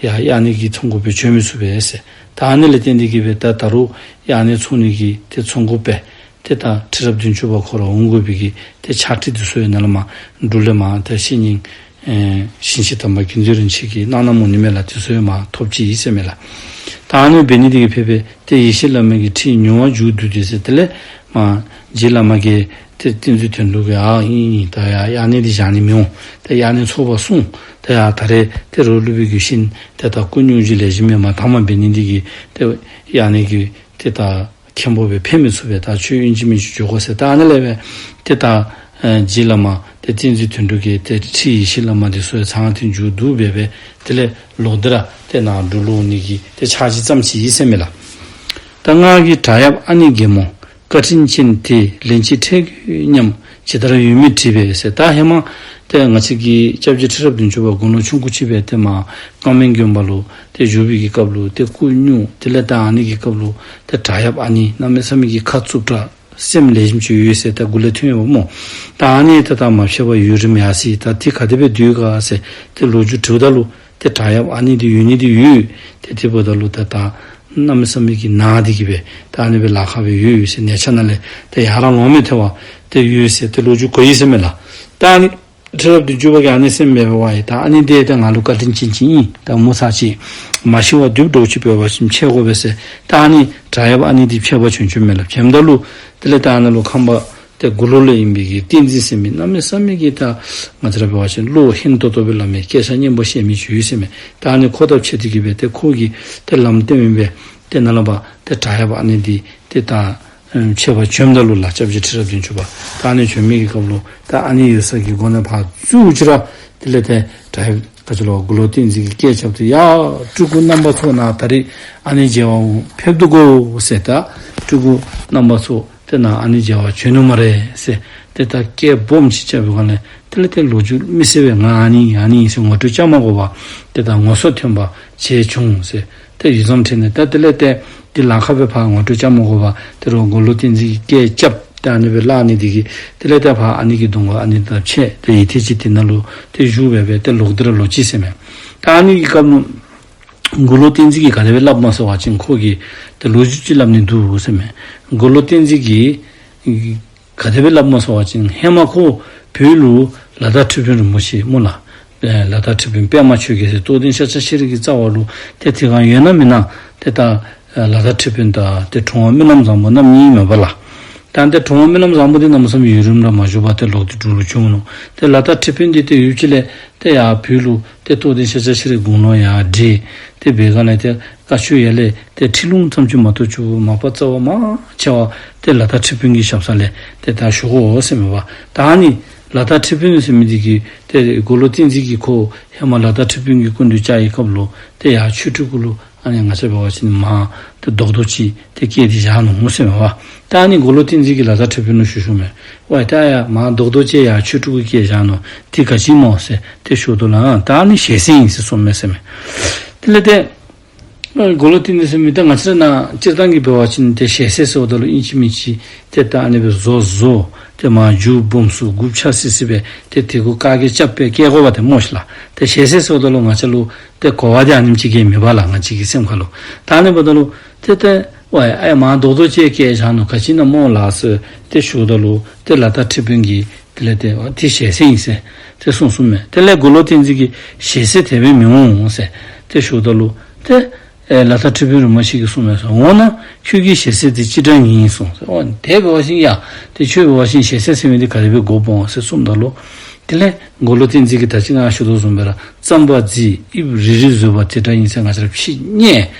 ཡར་དབྱར་གནས་ཀྱི་ཚོགས་འགོ་སྦེ་བྱོན་མི་ཚུགས་པས་ཟེར། ད་ཨ་ནི་ལས་བརྟེན་ཏེ་གིས་སྦེ་ད་ད་རུང་དབྱར་གནས་ཚོགས་ནི་གི་ཏེ་ཚོགས་འགོ་སྦེ་ཏེ་ད་ཁྲི་རབས་བདུན་ཅུ་པ་ཁོ་ར་འོང་དགོ་པའི་གི་ཏེ་ཕྱག་བྲིས་འདི་ཚུ་ཡང་ནཱ་ལས་མར་འབྲུག་ལས་མར་ཏེ་བཤེས་གཉེན་ཨེ་ཞིང་གཤེགས་དམ་པ་དགེ་འདུན་རིན་ཆེན་གྱིས་གནང་གནངམ་འོང་ནི་མས་ལགས། དེ་ཚུ་ཡང་མར་ཐོབ་ཅི་ཨིན་ཟེར་མས་ལགས། ད་ཨ་ནི་འབད་ནི་འདི་གིས་ཕེབས་སྦེ་ཏེ་ཡེ་ཤེས་བླ་མའི་གི་ཁྲིད་མྱུར་བར་མཇུག་བསྡུ་སྟེ་ཟེར། དེ་ལས་མར་རྗེ་བླ་མ་གིས་ཏེ་བསྟན་འཛིན་དོན་གྲུབ་ཀྱིས་ཨ་ཨིན་ཨིན། ད་ཡར་དབྱར་གནས་འདི་བཞག་ནི་མི་འོང་། ད་དབྱར་གནས་ཚོགས་པ་གསུངས། ད་ཡར་ད་རེས་ཏེ་རོགས་སློབ་དཔོན་གྱི་ཤིང་ཏེ་ད་སྐུ་སྨྱུང་གཞི་ལེགས་ཤོམ་སྦེ་མ་དྲང་མ་འབད་ནི་འདི་གིས་ཏེ་དབྱར་གནས་ཀྱི་ཏེ་ད་མཁན་པོ་སྦེ་ཕེབས་མི་ཚུགས་པས། ད་ཁྱོད་ཨིན་ཅི་མིན་ཅི་འགྱོ་དགོ་ཟེར། ད་ཨ་ནི་ལས་སྦེ་ཏེ་ད་ཨེ་རྗེ་བླ་མ་ཏེ་བསྟན་འཛིན་དོན་གྲུབ་ཀྱིས་ཏེ་ཁྲིད་ཡེ་ཤེས་བླ་མ་འདི་ཚུ་ཡང་ཚང་སྟེ་མཇུག་བསྡུ་སྦེ་སྦེ་དེ་ལས་ལོག་སྟེ་ར་ཏེ་ནཱ་འབྲུག་ལུ་འོང་ནི་གི་ཏེ་ཕྱག་ཕྱིད་བརྩམས་ཅི་ཨིན་ཟེར་མས་ལགས། ད་སྔར་གྱི་བྲག་གཡབ་ཨ་ནེ་རྒན་མོ་བཀའ་དྲིན་ཅན་དེ་ལན་གཅིག་འཕྲད་དགོས་སྙམ་ཇི་ལྟར་ཡོད་མེད་དྲིས་པས་ཟེར། ད་ཧེ་མ་ཏེ་ང་བཅས་ཀྱི་སྐྱབས་རྗེ་ཁྲི་རབས་བདུན་ཅུ་པ་དགུང་ལོ་ཆུང་ཀུ་ཅིག་སྦེ་ཏེ་མར་ཀརྨ་དགོན་པ་ལུ་ཏེ་བཞུགས་པའི་གི་སྐབས་ལུ་ཏེ་སྐུ་སྨྱུང་དེ་ལས་ད་ཨ་ནི་གི་སྐབས་ལུ་ཏེ་བྲག་གཡབ་ཨ་ནེ་གནམ་མེད་ས་མེད་ཀྱི་ཁ་རྩུབ་དྲགས་སེམས་ལེགས་ཤོམ་ཅིག་ཡོད་ཟེར་ད་མགུ་ལས་ཐོན་ཡོདཔ་སྨོ། ད་ཨ་ནི་ད་ད་མ་ཕྱད་པར་ཡུན་རིངམོ་ཡར་སོ་ཡི། ད་དེ་ག་དེ་སྦེ་སྡོད་ག་ཟེར་ཏེ་ལོ་རྒྱུས་དྲིཝ་ད་ལུ་ཏེ་བྲག་གཡབ་ཨ་ནེ་འདི་ཡོད་ནི་འདི་ཡོད། ཏེ་དེ་འབདཝ་ད་ལུ་ད་ད་གནམ་མེད་ས་མེད་ཀྱི་ན་སྟེ་གིས་སྦེ་ད་ཨ་ནི་སྦེ་ལཱ་ཁག་སྦེ་ཡོད་ཡོད་ཟེར། ནེ་ཆ་ནང་ལས་ཏེ་ཡར་ལོང་མི་ཐོབ་པར་ཏེ་ཡོད་ཟེར་ཏེ་ལོ་རྒྱུས་གོ་ཡི་ཟེར་མས་ལགས། ད་ཨ་ནི་ཁྲི་རབས་བདུན་ཅུ་པ་གིས་ཨ་ནི་སེམས་མེད་པར་ཡི། ད་ཨ་ནེ་འདི་ཏེ་ང་ལུ་བཀའ་དྲིན་ཅན་ཅིག་ཨིན། ད་མོ་ཚར་ཅིག་མ་ཤི་བར་དུས་འགྲོ་ཅིག་འབད་བ་ཅིན་འཕྱད་དགོ་པས་ཟེར། ད་ཨ་ནི་བྲག་གཡབ་ཨ་ནེ་འདི་འཕྱད་པར་བྱོན་བྱོནམ་མས་ལགས། བྱོནམ་ད་ལུ་དེ་ལས་ད་ཨ་ནཱ་ལུ་ཁང་པ་ ཏེ་མགུར་གླུ་ལས་ཨིན་པའི་གི་བསྟན་འཛིན་ཟེར་མི་གནམ་མེད་ས་མེད་ཀྱི་ད་ང་བཅས་ར་འབད་བ་ཅིན་བློ་སྙིང་ཏོག་ཏོ་སྦེ་སླབ་མི་སྐད་ཆ་སྙན་པོ་བཤད་མི་ཅིག་ཡོད་ཟེར་མས། ད་ཨ་ནི་ཁོ་དང་ཕྱད་དེ་གི་སྦེ་ཏེ་ཁོ་གིས་ཏེ་ལམ་སྟོན་མི་སྦེ་ཏེ་ནཱ་ལས་ཕར་ཏེ་དྲག་ཡར་ཕར་ཨ་ནི་འདི་ཏེ་ད་ཨེམ་ཆད་པར་བྱོནམ་ད་ལུ་ལགས་སྐྱབས་རྗེ་ཁྲི་རབས་བདུན་ཅུ་པ་ད་ཨ་ནི་བྱོན་མི་གི་སྐབས་ལུ་ད་ཨ་ནི་ཡོད་ས་གི་སྒོ་ནས་ཕར་འཛུལཝ་ཅིག་ར་དེ་ལས་ཏེ་དྲག་ཡར་ག་ཅི་ལོ་མགུར་གླུ་བསྟན་འཛིན་གྱིས་སྐད་རྐྱབ་སྟེ་ཡ་སྤྲུལ་སྐུ་རྣམ་པ་ཚོ་ནཱ་ད་རིས་ཨ་ནི་མཇལ་བར་ཕེབས་འདུག་གོ་ཟེར། ད་སྤྲུལ་སྐུ་རྣམ་པ་ཚོ་ཏེ་ནཱ་ཨ་ནི་མཇལ་བར་བྱོན་ནུག་སྨ་རེ་ཟེར། ཏེ་ད་སྐད་སྦོམ་ཅིག་རྐྱབ་པའི་སྒང་ལས་དེ་ལས་ཏེ་ལོ་རྒྱུས་མི་སྲིད་པས། ང་ཨ་ནི་ཨ་ནི་ཟེར་ངོ་སྤྲོད་རྐྱབ་མ་དགོ་པར་ཏེ་ད་ངོ་སོ་ཐོན་པ་བྱས་བྱུང་ཟེར། ཏེ་ཡུད་ཙམ་ཁྲིད་ནས་ད་དེ་ལས་ཏེ་འདི་ལཱ་ཁག་སྦེ་ཕར་ངོ་སྤྲོད་རྐྱབ་མ་དགོ་པར་ཏེ་རོགས་མགུར་གླུ་བསྟན་འཛིན་གྱིས་སྐད་རྐྱབ་སྟེ་ཨ་ནི་སྦེ་སླབ་ནི་འདི་གིས་དེ་ལས་ཏེ་ཕར་ཨ་ནི་གི་གདོང་ཁར་ཨ་ནི་ད་ཕྱད་དེ་ཡུད་ཐེངས་ཅིག་དེ་ནང་ལུ་ཏེ་བཞུགས་སྦེ་སྦེ་ཏེ་ལོག་སྟེ་ར་ལོག་ཅི་ཟེར་མས། ད་ཨ་ནི་གི་སྐབས་ལུ་མགུར་གླུ་བསྟན་འཛིན་གྱིས་ག་དེ་སྦེ་སླབ་སྨོ་ཟེར་བ་ཅིན་ཁོ་གིས་ཏེ་ལོ་རྒྱུས་ཅིག་སླབ་ནི་འདུག་ཟེར་མས། མགུར་གླུ་བསྟན་འཛིན་གྱིས་ག་དེ་སྦེ་སླབ་སྨོ་ཟེར་བ་ཅིན་ཧེ་མ་ཁོ་བོད་ལུ་ལ་དྭགས་ཁྲི་དཔོན་རིན་པོ་ཆེ་སྨོ་ལགས། ཨེ་ལ་དྭགས་ཁྲི་དཔོན་པདྨ་ཆོས་རྒྱལ་ཟེར་རྟོགས་ལྡན་ཤཱཀྱ་ཤྲཱི་གི་རྩ་བ་ལུ་ཏེ་དེ་སྒང་ཡོད་ན་མེན་ན་ཏེ་ད་ཨེ་ལ་དྭགས་ཁྲི་དཔོན་དང་ཏེ་དྲུང་པ་སྨོན་ལམ་བཟང་པོ་རྣམ་གཉིས་མས་པ་ལགས། ད་ཏེ་དྲུང་པ་སྨོན་ལམ་བཟང་པོ་འདི་གནམ་མེད་ས་མེད་ཡུན་རིངམོ་ར་མ་བཞུགས་པར་ཏེ་ལོག་སྟེ་འབྲུག་ལུ་བྱོན་ནུག། ཏེ་ལ་དྭགས་ཁྲི་དཔོན་འདི་ཏེ་ཡུལ་ཅིག་ལས་ཏེ་ཡར་བོད་ལུ་ཏེ་རྟོགས་ལྡན་ཤཱཀྱ་ཤྲཱི་དགུང་ལོ་ཡར་བགྲེས། ཏེ་འབད་སྒང་ལས་ཏེ་བཀའ་ཆོས་ཡར་ལས་ཏེ་ཁྲིད་ལུང་ཙམ་ཅིག་མ་གཏོགས་ཆོས་མ་པ་རྩ་བ་མང་ཆེ་བ་ཏེ་ལ་དྭགས་ཁྲི་དཔོན་གྱི་ཞབས་ས་ལས་ཏེ་ད་ཞུ་དགོ་ཟེར་མས་པ། ད་ཨ་ནི་ལ་དྭགས་ཁྲི་དཔོན་ཟེར་མི་འདི་གིས་ཏེ་མགུར་གླུ་བསྟན་འཛིན་གྱིས་ཁོ་ཧེ་མ་ལ་དྭགས་ཁྲི་དཔོན་གྱི་སྐུ་མདུན་བཅར་བའི་སྐབས་ལུ་ཏེ་ཡར་ཆོས་ཁྲི་གུ་ལུ་ཨ་ནི་ང་བཅས་འབད་བ་ཅིན་མར་ཏེ་རྡོག་རྡོག་ཅིག་ཏེ་བཀལ་ཏེ་བཞག་ནུག་ཟེར་མས་པ། ད་ཨ་ནི་མགུར་གླུ་བསྟན་འཛིན་གྱིས་ལ་དྭགས་ཁྲི་དཔོན་ལུ་ཞུ་ཞུཝ་མས། ཝའི་ད་ཡར་མར་རྡོག་རྡོག་ཅིག་ཡར་ཆོས་ཁྲི་གུ་བཀལ་བཞག་ནུག། འདི་ག་ཅི་སྨོ་ཟེར་ཏེ་ཞུཝ་ད་ལུ་ཨ་ད་ཨ་ནི་ཞལ་ཟས་ཨིན་ཟེར་གསུངམ་མས་ཟེར་མས། དེ་ལས་ཏེ་མགུར་གླུ་བསྟན་འཛིན་ཟེར་མི་ད་ང་བཅས་ར་ནཱ་སྤྱིར་བཏང་གི་འབད་བ་ཅིན་ཏེ་ཞལ་ཟས་ཟེརཝ་ད་ལུ་ཨིན་ཅི་མིན་ཅི་ཏེ་ད་ཨ་ནི་སྦེ་བཟོ་བཟོ་ཏེ་མར་རྒྱུ་སྦོམ་སུ་དགུ་ཆ་སི་སི་སྦེ་ཏེ་དེ་གུ་བཀའ་བརྒྱད་རྐྱབ་སྦེ་བསྐྱལ་དགོཔ་དེ་སྨོ་ཤིག་ལགས། ཏེ་ཞལ་ཟས་ཟེརཝ་ད་ལུ་ང་བཅས་ལུ་ཏེ་གོ་བ་འདི་ཨ་ནེམ་ཅིག་གིས་མེད་པ་ལགས། ང་བཅས་ཀྱི་སེམས་ཁ་ལུ་ད་ཨ་ནི་འབདཝ་ད་ལུ་ཏེ་ཏེ་ཝའི་ཨ་ཡར་མར་རྡོག་རྡོག་ཅིག་བཀལ་བཞག་ནུག། ག་ཅི་ཨིན་ན་སྨོ་ལགས་ཟེར་ཏེ་ཞུཝ་ད་ལུ་ཏེ་ལ་དྭགས་ཁྲི་དཔོན་གྱིས་དེ་ལས་ཏེ་ཨ་འདི་ཞལ་ཟས་ཨིན་ཟེར་ཏེ་གསུངས་གསུངམ་མས། དེ་ལས་མགུར་གླུ་བསྟན་འཛིན་གྱིས་ཞལ་ཟས་དེ་སྦེ་མི་འོང་ཟེར་ཏེ་ཞུཝ་ད་ལུ་ཏེ་ཨེ་ལ་དྭགས་ཁྲི་དཔོན་རིན་པོ་ཆེ་གིས་གསུངམ་མས་ཟེར། འོང་ན་ཁྱོད་ཀྱི་ཞལ་ཟས་དེ་ཅི་འདྲ་ཨིན་གསུངས་ཟེར། ཨོ་དེ་འབད་བ་ཅིན་ཡ་ཏེ་ཁྱོད་འབད་བ་ཅིན་ཞལ་ཟས་ཟེར་མི་འདི་ག་དེ་སྦེ་དགོཔ་འོང་ཟེར་གསུངམ་ད་ལུ་དེ་ལས་མགུར་གླུ་བསྟན་འཛིན་གྱིས་ད་ཅི་ང་ཞུ་དོ་བཟུམ་སྦེ་ར་རྩམ་པ་བརྫིས་དབྱིབས་རིལ་རིལ་བཟོས་པ་དེ་འདྲ་ཨིན་ཟེར་ང་བཅས་ར་ཕྱེ་ནི།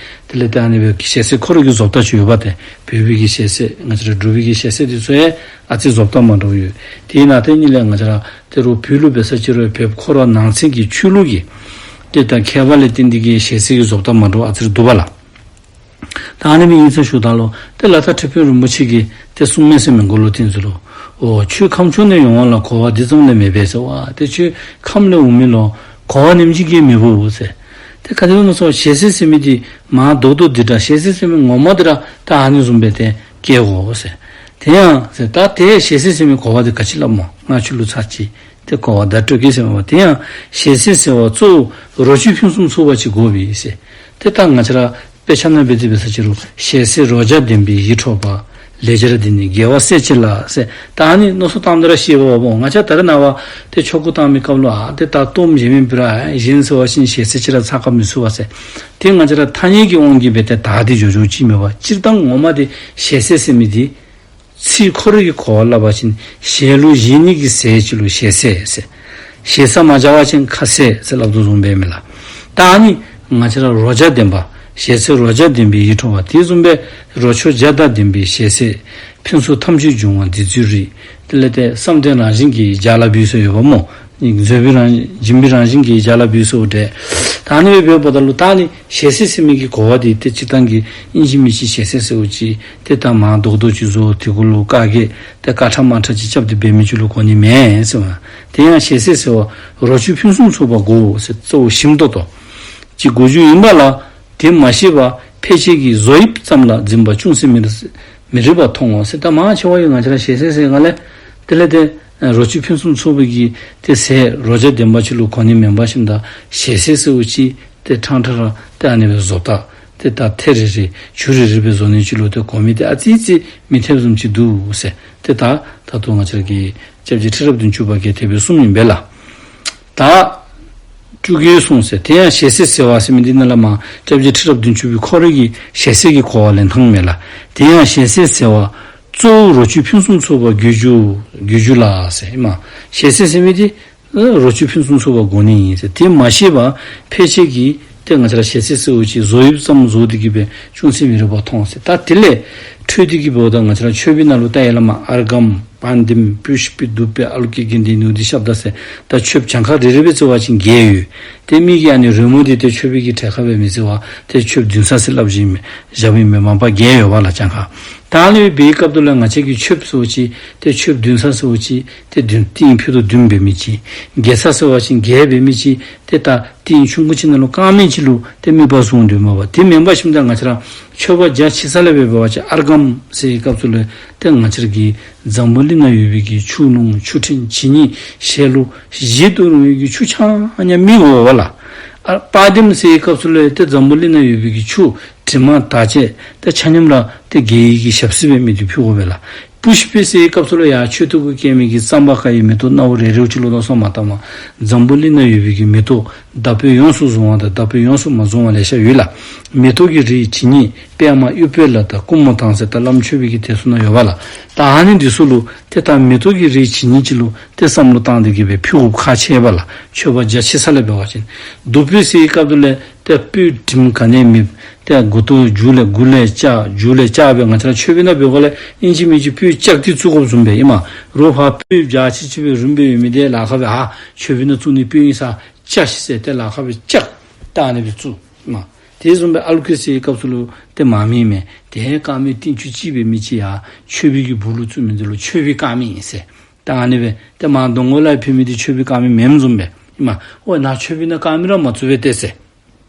དེ་ལས་ད་ཨ་ནི་སྦེ་ཞལ་ཟས་ཁོ་ར་གི་བཟོ་ལྟ་ཅིག་ཡོདཔ་ཏེ་བོད་པའི་གི་ཞལ་ཟས་ང་བཅས་ར་འབྲུག་པའི་གི་ཞལ་ཟས་འདི་ཚུ་ཡང་ཨ་ཙི་བཟོ་ལྟ་མ་འདྲཝ་ཡོད། དེ་ནང་དེ་ཉིད་ལས་ང་བཅས་ར་ཏེ་རོགས་བོད་ལུ་འབད་ས་ཅིག་རུང་བོད་ཁོ་ར་ནང་ཚན་གྱི་ཆོས་ལུགས་ཀྱི་ཏེ་ད་ཁྱད་པར་ལས་བརྟེན་ཏེ་གི་ཞལ་ཟས་ཀྱི་བཟོ་ལྟ་མ་འདྲཝ་ཨ་ཙི་རེ་འདུག་པ་ལགས། ད་ཨ་ནི་སྦེ་ཨིན་ཟེར་ཞུཝ་ད་ལུ་ཏེ་ལ་དྭགས་ཁྲི་དཔོན་རིན་པོ་ཆེ་གིས་ཏེ་གསུངམ་མས་ཟེར་མས་མགུར་གླུ་བསྟན་འཛིན་ལུ། ཨོ་ཁྱོད་ཁམས་ཕྱོགས་ནས་ཡོང་བ་ལ་གོ་བ་འདི་ཙམ་ལས་མེད་པས་ཟེར་བ། ཏེ་ཁྱོད་ཁམས་ལས་འོང་མི་ལུ་གོ་བ་ཨ་ནེམ་ཅིག་གིས་མེད་པས་ཟེར། ཏེ་ག་དེ་སྦེ་ཨིན་ན་ཟེར་བ་ཞལ་ཟས་ཟེར་མི་འདི་མར་རྡོག་རྡོག་འདི་འདྲ་ཞལ་ཟས་ཟེར་མི་ངོ་མ་འདི་ར་ད་ཨ་ནི་བཟུམ་སྦེ་ཏེ་བཀལ་དགོ་ཟེར། དེ་ཡང་ཟེར་ད་ཏེ་ཞལ་ཟས་ཟེར་མི་གོ་བ་འདི་ག་ཅི་སླབ་སྨོ། ང་ཁྱོད་ལུ་ཚར་གཅིག་ཏེ་གོ་བ་བརྡ་སྤྲོད་གེ་ཟེར་མས་པ། དེ་ཡང་ཞལ་ཟས་ཟེར་བ་གཙོ་བོ་རོ་བཅུད་ཕུན་སུམ་ཚོགས་པ་ཅིག་དགོ་པས་ཟེར། ཏེ་ད་ང་བཅས་ར་དཔེ་ཆ་ནང་འབད་དེ་འབད་ས་ཅིག་རུང་ཞལ་ཟས་རོ་བརྒྱ་ལྡན་པས་ཡིད་འཕྲོག་པ། ལེགས་སྦྱར་འདི་ནི་དགེ་བ་བསད་བྱེད་ལ་ཟེར། ད་ཨ་ནི་མནོ་བསམ་བཏངམ་ད་ར་ཤེས་པས་པ། ང་བཅས་ད་རེས་ནངས་པ་ཏེ་ཆོ་ག་བཏང་མི་སྐབས་ལུ་ཨ་ཏེ་ད་གཏོརམ་བཞེས་མི་འབད་རུང་ཨ་བཞེས་ཟེར་བ་ཅིན་ཞལ་ཟས་ཅིག་ར་ཚར་ག་མི་ཚུགས་པས་ཟེར། ཏེ་ང་བཅས་ར་ཐ་སྙད་ཀྱི་དབང་གིས་འབད་ཏེ་ད་འདི་འགྱོ་འགྱོཝ་ཅིག་མས་པ། སྤྱིར་བཏང་ངོ་མ་འདི་ཞལ་ཟས་ཟེར་མི་འདི་ཚིག་ཁོ་རའི་གི་གོ་བ་སླབ་པ་ཅིན་ཞལ་ལུ་བཞེས་ནི་གི་ཟས་ཅིག་ལུ་ཞལ་ཟས་ཟེར། ཞེ་ས་མ་བྱ་བ་ཅིན་ཁ་ཟས་ཟེར་སླབ་དོ་བཟུམ་སྦེ་མས་ལགས། ད་ཨ་ནི་ང་བཅས་ར་རོ་བརྒྱ་ལྡན་པ་ཞལ་ཟས་རོ་བརྒྱ་ལྡན་པས་ཡིད་འཕྲོག་པ། དེ་བཟུམ་སྦེ་རོ་མཆོག་བརྒྱ་དང་ལྡན་པའི་ཞལ་ཟས་ཕུན་ཚོགས་ཐམས་ཅད་འབྱུང་བ་འདི་ཚུ་རིགས། དེ་ལས་ཏེ་བསམ་གཏན་རང་བཞིན་གྱིས་བརྒྱ་ལ་བུད་ཟེར་ཡོདཔ་སྨོ། བཟོད་པའི་རང་བཞིན་བྱིན་པའི་རང་བཞིན་གྱིས་བརྒྱ་ལ་བུད་ཟེར་འདྲ། ད་ཨ་ནི་སྦེ་འབདཝ་ད་ལུ་ད་ཨ་ནི་ཞལ་ཟས་ཟེར་མི་གི་གོ་བ་འདི་ཏེ་སྤྱིར་བཏང་གི་ཨིན་ཅི་མིན་ཅི་ཞལ་ཟས་ཟེརཝ་ཅིག་ཏེ་ད་མར་རྡོག་རྡོག་ཅིག་བཟོ་དེ་གུ་ལུ་བཀའ་བརྒྱད་ཏེ་དཀར་ཁྲ་དམར་ཁྲ་ཅིག་རྐྱབ་སྟེ་འབད་མི་ཅིག་ལུ་གོ་ནི་མེན་ཟེར་བ། དེ་ཡང་ཞལ་ཟས་ཟེར་བ་རོ་བཅུད་ཕུན་སུམ་ཚོགས་པ་དགོ་ཟེར་གཙོ་བོ་ཞིམ་ཏོག་ཏོ་ཅིག་དགོ་རྒྱུ་ཨིན་པ་ལ། དེ་མ་ཤེས་པར་ཕལ་ཆེར་གྱིས་བཟོ་དབྱིབས་ཙམ་ལ་འཛིན་པ་ཅུང་ཟད་མི་རིགས་མི་རིགས་པ་མཐོང་ངོ་ཟེར། ད་མང་ཆེ་བ་ཡང་ང་བཅས་ར་ཞལ་ཟས་ཟེར་སྒང་ལས་དེ་ལས་ཏེ་རོ་བཅུད་ཕུན་སུམ་ཚོགས་པའི་གི་ཏེ་ཟས་རོ་བརྒྱ་ལྡན་པ་ཅིག་ལུ་གོ་ནི་མེན་པ་བཞིན་དུ་ཞལ་ཟས་ཟེརཝ་ཅིག་ཏེ་ཕྲང་ཕྲང་ར་ཏེ་ཨ་ནི་སྦེ་བཟོ་ལྟ་ཏེ་ད་ཐེ་རི་རི་ཆུ་རི་རི་སྦེ་བཟོ་ནི་ཅིག་ལུ་ཏེ་གོ་མི་འདི་ཨ་ཙི་ཙི་མི་འཐད་བཟུམ་ཅིག་འདུག་ཟེར། ཏེ་ད་ད་ལྟོ་ང་བཅས་ར་གི་སྐྱབས་རྗེ་ཁྲི་རབས་བདུན་ཅུ་པ་གིས་དེ་སྦེ་གསུངམ་ཨིན་པས་ལགས། ད་སྤྲུལ་སྐུའི་གསུང་ཟེར། དེ་ཡང་ཞལ་ཟས་ཟེར་བ་ཟེར་མི་འདི་ནང་ལས་མར་སྐྱབས་རྗེ་ཁྲི་རབས་བདུན་ཅུ་པའི་ཁོ་རའི་གི་ཞལ་ཟས་ཀྱི་གོ་བ་ལེན་ཐངས་མས་ལགས། དེ་ཡང་ཞལ་ཟས་ཟེར་བ་ གཙོ་བོ་རོ་བཅུད་ཕུན་སུམ་ཚོགས་པ་གྱུར་གྱུར་གྱུར་གྱུར་ལ་ཟེར་ཨིན་མས། ཞལ་ཟས་ཟེར་མི་འདི་ཨ་རོ་བཅུད་ཕུན་སུམ་ཚོགས་པ་དགོ་ནི་ཨིན་ཟེར། དེ་མ་ཤེས་པར་ཕལ་ཆེར་གྱིས་ཏེ་ང་བཅས་ར་ཞལ་ཟས་ཟེརཝ་ཅིག་བཟོ་ཡུལ་ཙམ་བཟོ་སྟེ་གི་སྦེ་ཅུང་ཟད་མི་རིགས་པ་མཐོང་ཟེར། ད་དེ་ལས་འཕྲོས་ཏེ་གི་སྦེ་ད་ང་བཅས་ར་མཆོད་པའི་ནང་ལུ་ད་ཡར་ལས་མར་ཨརྒྷཾ་པཱདྱཾ་པུཥྤེ་དྷཱུ་པེ་ཨཱ་ལོ་ཀེ་གནྡྷེ་ནཻ་ཝི་དྱ་ཤབྡ་ཟེར་ད་མཆོདཔ་གྱངས་ཁ་རེ་རེ་སྦེ་བརྩི་བ་ཅིན་བརྒྱད་ཡོད། ཏེ་མི་གིས་ཨ་ནི་རོལ་མོ་འདི་ཏེ་མཆོད་པའི་གི་གྲལ་ཁར་སྦེ་མི་བརྩི་བར་ཏེ་མཆོདཔ་བདུན་ཚར་ཟེར་སླབ་བཞག་ཨིན་མས། བཞགཔ་ཨིན་མས། མ་པ་བརྒྱད་ཡོད་པ་ལགས་གྱངས་ཁ། ད་ཨ་ནི་འབད་བའི་སྐབས་དེ་ལུ་ང་བཅས་ཀྱིས་མཆོདཔ་ཟེརཝ་ཅིག་ཏེ་མཆོདཔ་བདུན་ཚར་ཟེརཝ་ཅིག་ཏེ་བདུན་ཏིང་ཕུད་དོ་བདུན་འབད་མི་ཅིག། བརྒྱད་ཚར་ཟེར་བ་ཅིན་བརྒྱད་འབད་མི་ཅིག། ཏེ་ད་ཏིང་ཆུང་ཀུ་ཅིག་ནང་ལུ་དཀར་མེ་ཅིག་ལུ་ཏེ་དམིགས་པ་བཟུང་སྡོདཔ་མས་པ། དེ་མེན་པར་ཞིནམ་ད་ང་བཅས་ར་མཆོད་པ་རྒྱ་ཆེ་ས་ལས་འབད་བ་ཅིན་ཨརྒྷཾ་ཟེར་བའི་སྐབས་སུ་ལུ་ཏེ་ང་བཅས་ར་གི་འཛམ་བུ་གླིང་ནང་ཡོད་པའི་གི་ཆུ་ཀླུང་ཆུ་ཕྲན་ཇི་སྙེད་ཞལ་ལུ་བཞེས་བཏུབ་རུང་བའི་གི་ཆུ་ཆ་མཉམ་མི་དགོ་པས་ལགས། ཨ་པཱདྱཾ་ཟེར་བའི་སྐབས་སུ་ལུ་ཏེ་འཛམ་བུ་གླིང་ནང་ཡོད་པའི་གི་ཆུ་དྲི་མ་དག་བཅས་ཏེ་ཆ་མཉམ་ར་ཏེ་དགེ་བའི་གི་ཞབས་བསིལ་སྦེ་མི་དེ་ཕུལ་དགོ་པས་ལགས། པུཥྤེ་ཟེར་བའི་སྐབས་སུ་ལུ་ཡང་མཆོད་ཐུག་གུ་བཀལ་མི་གི་རྩམ་པ་ཁ་ཡི་མེ་ཏོག་ནཝ་རེ་རེ་ཅིག་ལུ་མནོ་བསམ་མ་བཏངམ་འཛམ་བུ་གླིང་ནང་ཡོད་པའི་གི་མེ་ཏོག་བདག་པོས་ཡོངས་སུ་བཟུང་བ་དང་བདག་པོས་ཡོངས་སུ་མ་བཟུང་བ་ལེ་ཤ་ཡོད་ལགས། མེ་ཏོག་གི་རིགས་ཇི་སྙེད་པདྨ་གཡུ་བོའི་ལ་དང་ཀུ་མུ་དང་ཟེར་ད་བླམ་མཆོད་པའི་གི་དེ་ཚུ་ནང་ཡོད་པས་ལགས། ད་ཨ་ནི་འདི་ཚུ་ལུ་ཏེ་ད་མེ་ཏོག་གི་རིགས་ཇི་སྙེད་ཅིག་ལུ་ཏེ་བསམ་བློ་བཏང་སྟེ་གི་སྦེ་ཕུལ་དགོཔ་ཁག་ཆེ་བས་ལགས། མཆོད་པ་རྒྱ་ཆེ་ས་ལས་འབད་བ་ཅིན། དྷཱུ་པེ་ཟེར་བའི་སྐབས་སུ་ལུ་ཏེ་སྤོས་དྲིམ་ག་ནི་མེད། ཏེ་མགུ་ཏོ་མཇུག་ལས་མགུ་ལས་བཅག་མཇུག་ལས་བཅག་སྦེ་ང་བཅས་ར་མཆོད་པའི་ནང་འབད་དགོཔ་ལས་ཨིན་ཅི་མིན་ཅི་སྤོས་བཅག་སྟེ་བཙུགས་དགོཔ་བཟུམ་སྦེ་ཨིན་མས། རོགས་ཕར་སྤོས་རྒྱ་ཆེ་ཆེ་སྦེ་རིངམོ་སྦེ་ཡོད་མི་དེ་ལཱ་ཁག་སྦེ་ཨ་མཆོད་པའི་ནང་བཙུགས་ནི་སྤོས་ཨིན་ས་བཅག་ཤིག་ཟེར་ཏེ་ལཱ་ཁག་སྦེ་བཅག་ད་ཨ་ནི་སྦེ་བཙུགས་མས། དེ་བཟུམ་སྦེ་ཨཱ་ལོ་ཀེ་ཟེར་བའི་སྐབས་སུ་ལུ་ཏེ་མར་མེ་མས། ཏེ་དཀར་མེ་ཏིང་ཅུ་གཅིག་འབད་མི་ཅིག་ཡང་མཆོད་པའི་གི་སྦུག་ལུ་བཙུགས་མི་འདི་ལུ་མཆོད་པའི་དཀར་མེ་ཨིན་ཟེར། ད་ཨ་ནི་སྦེ་ཏེ་མར་གདོང་ཁ་ལས་ཕུལ་མི་འདི་མཆོད་པའི་དཀར་མེ་མེནམ་བཟུམ་སྦེ་ཨིན་མས། ཨོ་ན་མཆོད་པའི་ནང་དཀར་མེ་ར་མ་བཙུགས་པས་ཏེ་ཟེར།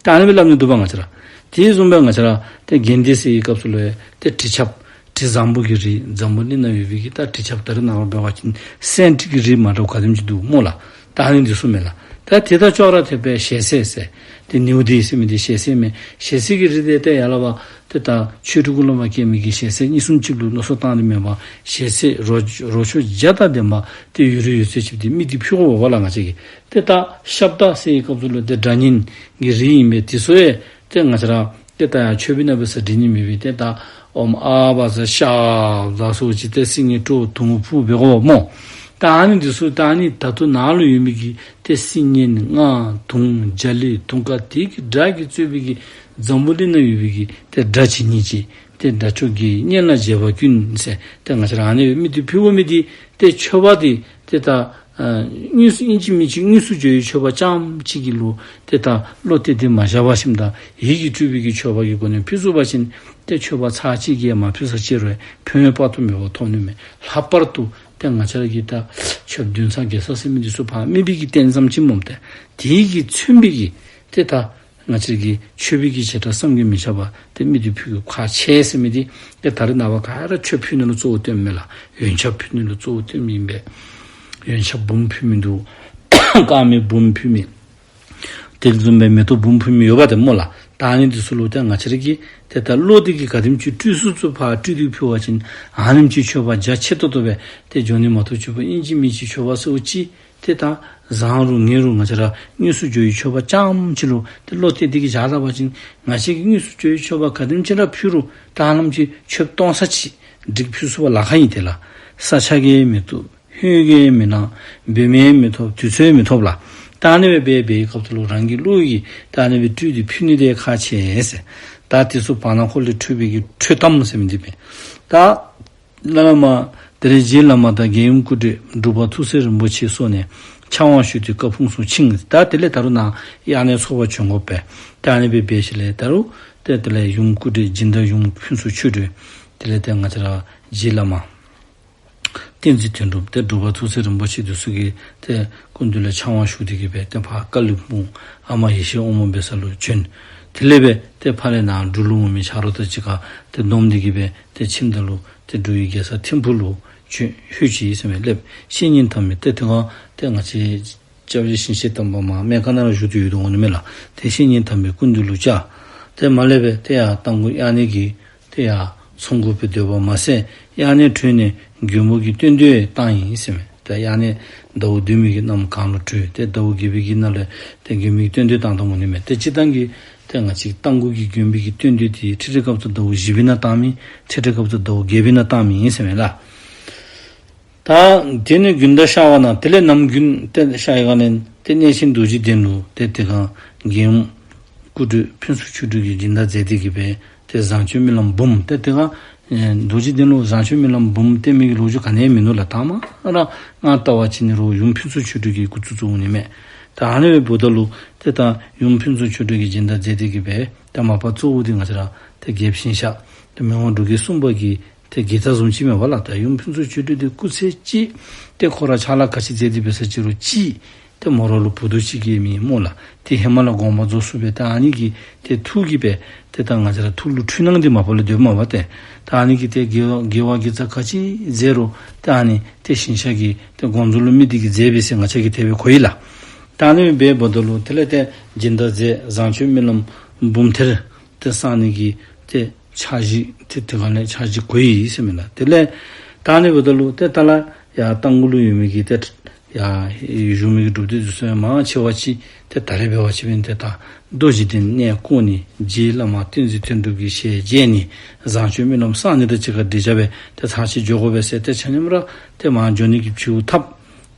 ད་ཨ་ནི་སྦེ་སླབ་ནི་འདུག་པ་ང་བཅས་ར། དེ་བཟུམ་སྦེ་ང་བཅས་ར་ཏེ་དགེ་འདུན་ཟེར་བའི་སྐབས་སུ་ལུ་ཏེ་དྲི་ཆབ་དྲི་བཟང་པོ་གི་རིགས་འཛམ་བུ་གླིང་ནང་ཡོད་པའི་གི་ད་དྲི་ཆབ་ད་རེས་ནངས་པ་འབད་བ་ཅིན་སེནཊ་གི་རིགས་མ་འདྲཝ་ག་དེམ་ཅིག་འདུག་སྨོ་ལགས། ད་ཨ་ནི་འདི་ཚུ་མས་ལགས། ད་དེ་དང་ཅོག་ར་འཐདཔ་སྦེ་ཞལ་ཟས་ཟེར་ཏེ་ནེའུ་ཏི་ཟེར་མི་འདི་ཞལ་ཟས་མས། ཞལ་ཟས་ཀྱི་རིགས་དེ་ཏེ་ཡར་ལས་ཕར་ཏེ་ད་ཆོས་དྲུག་གི་སློབ་མ་བསྐྱལ་མི་གི་ཞལ་ཟས་གཉིས་གསུམ་ཅིག་ལུ་མནོ་བསམ་བཏང་སྟེ་མེན་པར་ཞལ་ཟས་རོ་རོ་མཆོག་རྒྱ་དང་ལྡན་པ་ཏེ་ཡོད་རིགས་ཡོད་ཚད་ཅིག་ཏེ་མི་དེ་ཕུལ་དགོ་པས་ལགས་ང་བཅས་ཀྱིས། ཏེ་ད་ཤབྡ་ཟེར་བའི་སྐབས་སུ་ལུ་ཏེ་སྒྲ་སྙན་གྱི་རིགས་ཨིན་པས། དེ་ཚུ་ཡང་ཏེ་ང་བཅས་ར་ཏེ་ད་ཡར་མཆོད་པའི་ནང་འབད་ས་འདི་ནི་མེད་པས། ཏེ་ད་ཨོཾ་ཨཱཿབ་ཟ་ཤབྡ་ཟེར་ཅིག་ཏེ་སིལ་སྙན་དཀྲོལ་དུང་ཕུ་འབད་དགོ་སྨོ། ད་ཨ་ནི་འདི་ཚུ་ད་ཨ་ནི་ད་ལྟོ་ནཱ་ལུ་ཡོད་མི་གི་ཏེ་སིལ་སྙན་རྔ་དུང་རྒྱ་གླིང་དུང་དཀར་དེ་གི་སྒྲ་གིས་གཙོས་པའི་གི་འཛམ་བུ་གླིང་ནང་ཡོད་པའི་གི་ཏེ་སྒྲ་ཇི་སྙེད་ཅིག་ཏེ་སྒྲ་སྒྱུར་གྱི་སྙན་ལ་བརྗོད་པ་ཀུན་ཟེར་ཏེ་ང་བཅས་ར་ཨ་ནི་མི་དེ་ཕུལ་དགོ་མི་དེ་ཏེ་མཆོད་པ་དེ་ཏེ་ད་ཨ་དངོས་སུ་ཨིན་ཅི་མིན་ཅི་དངོས་སུ་འབྱོར་བའི་མཆོད་པ་རྐྱངམ་གཅིག་གི་ལུ་ཏེ་ད་བློ་གཏད་དེ་མ་བཞག་པར་ཞིནམ་ད་ཡིད་ཀྱིས་སྤྲུལ་པའི་གི་མཆོད་པ་གི་སྒོ་ནས་ཕུལ་ཚུགས་པ་ཅིན་ཏེ་མཆོད་པ་ཚར་གཅིག་གིས་མ་ཕུལ་ས་ཅིག་རུང་ཕན་ཡོན་དཔག་ཏུ་མེད་པ་ཐོབ་ནི་མས། ལྷག་པར་དུ་ཏེ་ང་བཅས་ར་གིས་ད་མཆོདཔ་བདུན་ཚར་བརྒྱད་ཚར་ཟེར་མི་འདི་ཚུ་ཕར་དམིགས་པའི་གི་རྟེན་ཙམ་ཅིག་སྨོ། ཏེ་དེ་གིས་མཚོན་པའི་གི་ཏེ་ད་ང་བཅས་ཀྱི་མཆོད་པའི་གི་བྱེ་བྲག་བསམ་གྱིས་མི་ཁྱབ་པ་ཏེ་མི་དེ་ཕུལ་དགོཔ་ཁག་ཆེ་ཟེར་མི་དེ་ཏེ་ད་རེས་ནངས་པ་ག་ར་མཆོདཔ་ཕུལ་ནི་ལུ་གཙོ་བོ་བཏོནམ་མས་ལགས། ཡོན་ཆབ་ཕུལ་ནི་ལུ་གཙོ་བོ་བཏོནམ་ཨིན་པས། ཡོན་ཆབ་འབུམ་ཕུལ་མི་འདུག། དཀར་མེ་འབུམ་ཕུལ་མི་དེ་བཟུམ་སྦེ་མེ་ཏོག་འབུམ་ཕུལ་མི་ཡོདཔ་ཏེ་སྨོ་ལགས། ད་ཨ་ནི་འདི་ཚུ་ལུ་ཏེ་ང་བཅས་ར་གིས་ཏེ་ད་བློ་དེ་གིས་ག་དེམ་ཅིག་སྤྲུལ་ཚུགས་ཚུགས་ཕར་སྤྲུལ་ཏེ་ཕུལ་བ་ཅིན་ཨ་ནེམ་ཅིག་མཆོད་པ་རྒྱ་ཆེ་ཏོག་ཏོ་སྦེ་ཏེ་འབྱོར་ནི་མ་གཏོགས་ཅིག་པ་ཨིན་ཅི་མིན་ཅི་མཆོད་པ་ཟེརཝ་ཅིག་ཏེ་ད་བཟང་རུང་ངན་རུང་ང་བཅས་ར་དངོས་སུ་འབྱོར་བའི་མཆོད་པ་རྐྱངམ་ཅིག་ལུ་ཏེ་བློ་གཏད་དེ་གི་བཞག་ད་པ་ཅིན་ང་བཅས་ཀྱིས་དངོས་སུ་འབྱོར་བའི་མཆོད་པ་ག་དེམ་ཅིག་ར་ཕུལ་རུང་ད་ཨ་ནེམ་ཅིག་མཆོདཔ་སྟོང་ས་ཅིག་སྒྲིག་ཕུལ་ཚུགས་པར་ལཱ་ཁག་ཨིན། དེ་ལགས་ས་ཆ་གིས་མི་བཏུབ། ཧུད་ཀྱིས་མི་ལང་། འབད་མི་མི་ཐོབ། དུས་ཚོད་མི་ཐོབ་ལགས། ད་ཨ་ནི་སྦེ་འབད་བའི་སྐབས་སུ་ལུ་རང་གི་བློ་གིས་ད་ཨ་ནི་སྦེ་སྤྲུལ་ཏེ་ཕུལ་ནི་དེ་ཁག་ཆེ་ཟེར། ད་དེ་ཚུ་བར་ན་ཁོ་ལས་འཕྲོས་པའི་གི་འཕྲོས་གཏམ་ཟེར་མི་འདི་སྦེ། ད་བླ་ན་མ་དེ་ལས་རྗེ་བླ་མ་དང་རྒྱལ་ཡུམ་སྐུ་བགྲེས་འབྲུག་པ་ཐུགས་སྲས་རིན་པོ་ཆེ་སོགས་ནས་ཕྱག་དབང་ཞུས་ཏེ་བཀའ་ཕུན་སུམ་ཚོགས་ཤིང་། ད་དེ་ལས་ད་རུང་ནཱ་དབྱར་གནས་ཚོགས་པ་བྱོན་དགོ་པས། ད་ཨ་ནི་སྦེ་འབད་ཞིནམ་ལས་ད་རུང་ཏེ་དེ་ལས་ཡུམ་སྐུ་བགྲེས་སྦྱིན་བདག་ཡུམ་ཕུན་ཚོགས་ཆོས་སྒྲོན། དེ་ལས་ཏེ་ང་བཅས་ར་རྗེ་བླ་མ་བསྟན་འཛིན་དོན་གྲུབ་ཏེ་འབྲུག་པ་ཐུགས་སྲས་རིན་པོ་ཆེ་འདི་ཚུ་གིས་ཏེ་སྐུ་མདུན་ལས་ཕྱག་དབང་ཞུ་སྟེ་གི་སྦེ་ཏེ་ཕར་ཀ་ལི་སྦུག་ཨ་མ་ཡེ་ཤེས་དབང་མོ་འབད་ས་ལུ་བྱོན། དེ་ལས་སྦེ་ཏེ་ཕར་ལས་ནཱ་འབྲུག་ལུ་འོང་མི་ཆ་རོགས་དང་གཅིག་ཁར་ཏེ་བསྡོམས་ཏེ་གི་སྦེ་ཏེ་ཁྱིམ་དེ་ལུ་ཏེ་འབྲུག་གི་རྒྱལ་ས་ཐིམ་ཕུག་ལུ་བྱོན་ལྷོད་ཅི་ཟེར་མས་སླབ། བཤེས་གཉེན་དམ་པའི་ཏེ་དེ་སྒང་ཏེ་ང་བཅས་སྐྱབས་རྗེ་ཞིང་གཤེགས་དམ་པ་མར་སྨན་ཁང་ནང་ལུ་བཞུགས་ཏེ་ཡོད་དོ་འོང་ནི་མས་ལགས། ཏེ་བཤེས་གཉེན་དམ་པའི་སྐུ་མདུན་ལུ་བཅར། ཏེ་མར་ལས་སྦེ་ཏེ་ཡར་རྟ་མགོ་དབྱར་གནས་ཀྱི་ཏེ་ཡར་ཚོགས་འགོ་སྦེ་སྡོད་པ་མ་ཟད་དབྱར་གནས་གྲོལ་ནས་མགོན་པོ་གི་སྟོན་སྡོད་བཏང་ཡི་ཟེར་མས། ཏེ་དབྱར་གནས་ཟླཝ་བདུན་པའི་གི་གནམ་གང་ལུ་གྲོལ། ཏེ་ཟླཝ་བརྒྱད་པའི་གི་ནང་ལས་ཏེ་མགོན་པོའི་སྟོན་སྡོད་བཏང་དོ་འོང་ནི་མས། ཏེ་སྤྱིར་བཏང་གི་ ཏེ་ང་བཅས་རྟ་མགོ་གི་དགོན་པའི་གི་བསྟན་དོན་འདི་ཁྲི་ཁྲི་རབ་ཏུ་ཟླཝ་བཞི་པའི་ནང་བཏང་མི། ཁྲི་ཁྲི་རབ་ཏུ་ཟླཝ་བརྒྱད་པའི་ནང་བཏང་མི་ཨིན་ཟེར་མས་ལགས། ད་དེ་ནས་དགུན་ཟླ་ཤར་བ་ན་དེ་ལས་གནམ་དགུན་ཏེ་ཤར་ཡི་ག་ལས་ཏེ་གནས་ཆེན་རྡོ་རྗེ་གདན་ལུ་ཏེ་དེ་སྒང་རྒྱལ་ཡུམ་སྐུ་བགྲེས་ཕུན་ཚོགས་ཆོས་སྒྲོན་གྱིས་སྦྱིན་བདག་མཛད་དེ་གི་སྦེ་ཏེ་བཟང་སྤྱོད་སྨོན་ལམ་འབུམ་ཏེ་དེ་སྒང་ཨེ་རྡོ་རྗེ་གདན་ལུ་བཟང་སྤྱོད་སྨོན་ལམ་འབུམ་བཏོན་མི་གི་ལོ་རྒྱུས་ག་ནི་ཡང་མིན་ནུག་ལགས། ད་མ་ར་ང་ལྟ་བ་ཅིན་ནི་རུང་ཡུམ་ཕུན་ཚོགས་ཆོས་སྒྲོན་གྱིས་འགོ་བཙུགས་བཙུགསཔ་ཨིན་མས། ད་ཨ་ནི་འབདཝ་ད་ལུ་ཏེ་ད་ཡུམ་ཕུན་ཚོགས་ཆོས་སྒྲོན་གྱིས་སྦྱིན་བདག་མཛད་དེ་གི་སྦེ་ཏེ་མ་པ་གཙོ་བོ་འདི་ང་བཅས་ར་ཏེ་རྒྱལཔོ་ཞིང་གཤེགས་ཏེ་མི་དབང་འབྲུག་རྒྱལ་གསུམ་པ་གི་ཏེ་དགྱེས་རྟགས་བཟུམ་ཅིག་མས་པ་ལགས། ད་ཡུམ་ཕུན་ཚོགས་ཆོས་སྒྲོན་འདི་སྐུ་ཚེ་གཅིག་ཏེ་ཁོ་ར་ཕྱག་ལཱ་ག་ཅི་མཛད་དེ་འབད་ས་ཅིག་རུང་གཅིག་ཏེ་མོ་ར་ལུ་བུ་རྡོག་གཅིག་གི་མི་སྨོ་ལགས། ཏེ་ཧེ་མ་ལས་དགོངས་པ་རྫོགས་སོང་སྦེ་ད་ཨ་ནི་གི་ཏེ་ཐུགས་ཀྱིས་སྦེ་ཏེ་ད་ང་བཅས་ར་ཐུགས་ལུ་འཁྲུལ་སྣང་འདི་མ་པ་ལས་སྡོདཔ་མས་པ་ཏེ། ད་ཨ་ནི་གི་ཏེ་དགེ་བ་དགེ་བ་དགེ་རྩ་ག་ཅི་མཛད་རུང་ཏེ་ཨ་ནི་ཏེ་ཞིང་གཤེགས་ཀྱི་ཏེ་དགོངས་རྫོགས་ལུ་དམིགས་ཏེ་གི་མཛད་པས་ཟེར་ང་བཅས་ཀྱིས་དེ་སྦེ་གོ་ཡི་ལགས། ད་ཨ་ནི་སྦེ་འབདཝ་ད་ལུ་དེ་ལས་ཏེ་སྦྱིན་བདག་མཛད་བཟང་སྤྱོད་སྨོན་ལམ་འབུམ་ཐེར་ཏེ་བསག་ནི་གི་ཏེ་འཆར་གཞི་ཏེ་དེ་སྒང་ལས་འཆར་གཞི་གོ་ཡི་ཟེར་མས་ལགས། དེ་ལས་ད་ཨ་ནི་འབདཝ་ད་ལུ་ཏེ་ད་ལ་ཡར་རྟ་མགོ་ལུ་ཡོད་མི་གི་ཏེ་ཡར་བཞུགས་མི་གི་སྒྲུབ་སྡེ་འདི་ཚུ་ཡང་མང་ཆེ་བ་ཅིག་ཏེ་ད་རེས་འབད་བ་ཅིན་ཏེ་ད་རྡོ་རྗེ་གདན་གནས་བསྐོར་ནི་རྗེ་བླ་མ་བསྟན་འཛིན་དོན་གྲུབ་ཀྱི་ཞལ་མཇལ་ནི་བཟང་སྤྱོད་སྨོན་ལམ་བསག་ནི་དང་གཅིག་ཁར་འབྲེལ་བཞག་སྦེ་ཏེ་ཚར་གཅིག་འགྱོ་དགོ་པས་ཟེར་ཏེ་ཆ་མཉམ་ར་ཏེ་མར་འགྱོ་ནི་གི་ཕྱིའུ་ཐབས་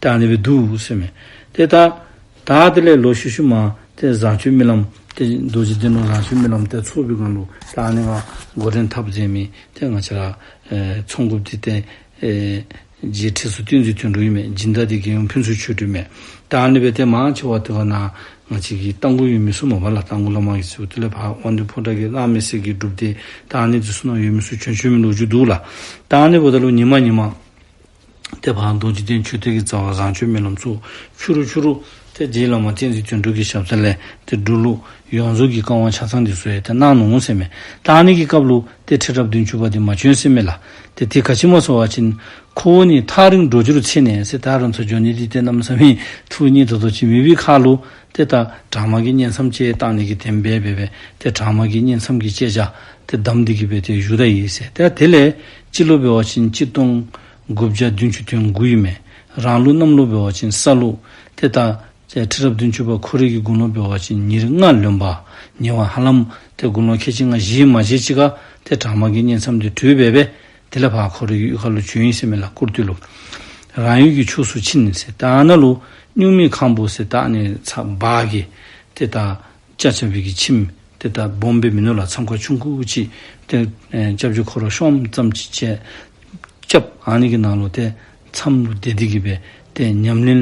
ཏེ་ཨ་ནི་སྦེ་འདུག་ཟེར་མས། ཏེ་ད་ད་དེ་ལས་ལོག་ཤུལ་ཤུལ་མ་ཏེ་བཟང་སྤྱོད་སྨོན་ལམ་ཏེ་རྡོ་རྗེ་གདན་ལུ་བཟང་སྤྱོད་སྨོན་ལམ་ཏེ་ཚོགས་པའི་སྒང་ལུ་ད་ཨ་ནི་ང་འགོ་འདྲེན་འཐབ་མཛད་མི་ཏེ་ང་བཅས་ར་ཨེ་ཚོགས་འགོཔ་འདི་ཏེ་ཨེ་རྗེ་ཁྲི་ཟུར་བསྟན་འཛིན་དོན་གྲུབ་ཨིན་མས། སྦྱིན་བདག་འདི་རྒྱལ་ཡུམ་ཕུན་ཚོགས་ཆོས་སྒྲོན་མས། ད་ཨ་ནི་སྦེ་ཏེ་མང་ཆེ་བ་དེ་སྒང་ན་ང་བཅས་ཀྱི་རྟ་མགོ་ཡོད་མི་ཚུ་སྨོ་པ་ལགས། རྟ་མགོ་བླ་མ་གི་ཚུ་དེ་ལས་ཕར་དབང་འདུས་ཕོ་བྲང་གི་གནམ་མེད་ས་མེད་ཀྱི་སྒྲུབ་སྡེ་ད་ཨ་ནི་འདི་ཚུ་ནང་ཡོད་མི་ཚུ་བྱོན་བྱོན་མི་ལོ་རྒྱུས་འདུག་ལགས། ད་ཨ་ནི་འབདཝ་ད་ལུ་ཉི་མ་ཉི་མ་ཏེ་ཕར་རྡོ་རྗེ་གདན་མཆོད་རྟེན་གྱི་རྩ་བར་བཟང་སྤྱོད་སྨོན་ལམ་ཚོགས། ཕྱི་རུ་ཕྱི་རུ་ཏེ་རྗེ་བླ་མ་བསྟན་འཛིན་དོན་གྲུབ་ཀྱི་ཞབས་ས་ལས་ཏེ་འབྲུག་ལུ་ཡོངས་རྫོགས་ཀྱི་བཀའ་དབང་ཆ་ཚང་འདི་ཚུ་ཡང་ཏེ་གནང་ནུག་ཟེར་མས། ད་ཨ་ནི་གི་སྐབས་ལུ་ཏེ་ཁྲི་རབས་བདུན་ཅུ་པ་འདི་མ་བྱོན་ཟེར་མས་ལགས། ཏེ་དེ་ག་ཅི་སྨོ་ཟེར་བ་ཅིན་ཁོ་བོ་ནི་ཐག་རིང་འགྲོ་རྒྱུར་འཚེར་ནས་ཟེར། ད་རང་ཚུ་འགྱོ་ནི་འདི་ཏེ་གནམ་མེད་ས་མེད་ཐུགས་མཉེས་ཏོག་ཏོ་ཅིག་མེད་པའི་ཁར་ལུ་ཏེ་ད་དྲང་དམག་གི་གཉེན་མཚམས་ཅིག་བཏང་ནི་གི་དེ་སྦེ་འབད་འབད་ཏེ་དྲང་དམག་གི་གཉེན་མཚམས་ཀྱི་བཅད་རྒྱ་ཏེ་བསྡམས་ཏེ་གི་སྦེ་ཏེ་བཞུགས་ད་ཡི་ཟེར། ཏེ་དེ་ལས་སྤྱི་ལོ་འབད་བ་ཅིན་གཅིག་སྟོང་དགུ་བརྒྱ་བདུན་ཅུ་དོན་དགུ་ཨིན་མས། རང་ལུགས་གནམ་ལོ་འབད་བ་ཅིན་ས་ལུག་ཏེ་ད་ཁྲི་རབས་བདུན་ཅུ་པ་ཁོ་རའི་གི་དགུང་ལོ་འབད་བ་ཅིན་ཉེར་ལྔ་ལོན་པ། ཉེ་བར་ཧ་ལམ་ཏེ་དགུང་ལོ་ཁལ་གཅིག་ལྔ་བཞེས་མ་བཞེས་ཅིག་ཁར་ཏེ་དྲང་དམག་གི་གཉེན་མཚམས་འདི་གྲོལ་འབད་འབད་དེ་ལས་ཕར་ཁོ་རའི་གཡུས་ཁ་ལུ་བྱོན་ཡི་ཟེར་མས་ལགས། སྐུར་སྟོད་ལུ་རང་ཡུལ་གྱི་ཕྱོགས་སུ་ཕྱིན་ཟེར། ད་ཨ་ནཱ་ལུ་སྨྱུག་མའི་ཁང་བུ་ཟེར་ད་ཨ་ནི་ཚ་བ་གི་ཏེ་ད་ཅ་ཆ་བི་གི་ཁྱིམ་ཏེ་ད་སྦོམ་སྦེ་མིན་ནུག་ལགས། མཚམས་ཁང་ཆུང་ཀུ་ཅིག་ཏེ་ཨེ་སྐྱབས་རྗེ་ཁོ་ར་ཤོངམ་ཙམ་ཅིག་བཅས་རྐྱབ། ཨ་ནི་གི་ནང་ལུ་ཏེ་མཚམས་ལུ་སྡོད་དེ་གི་སྦེ་ཏེ་ཉམས་ལེན་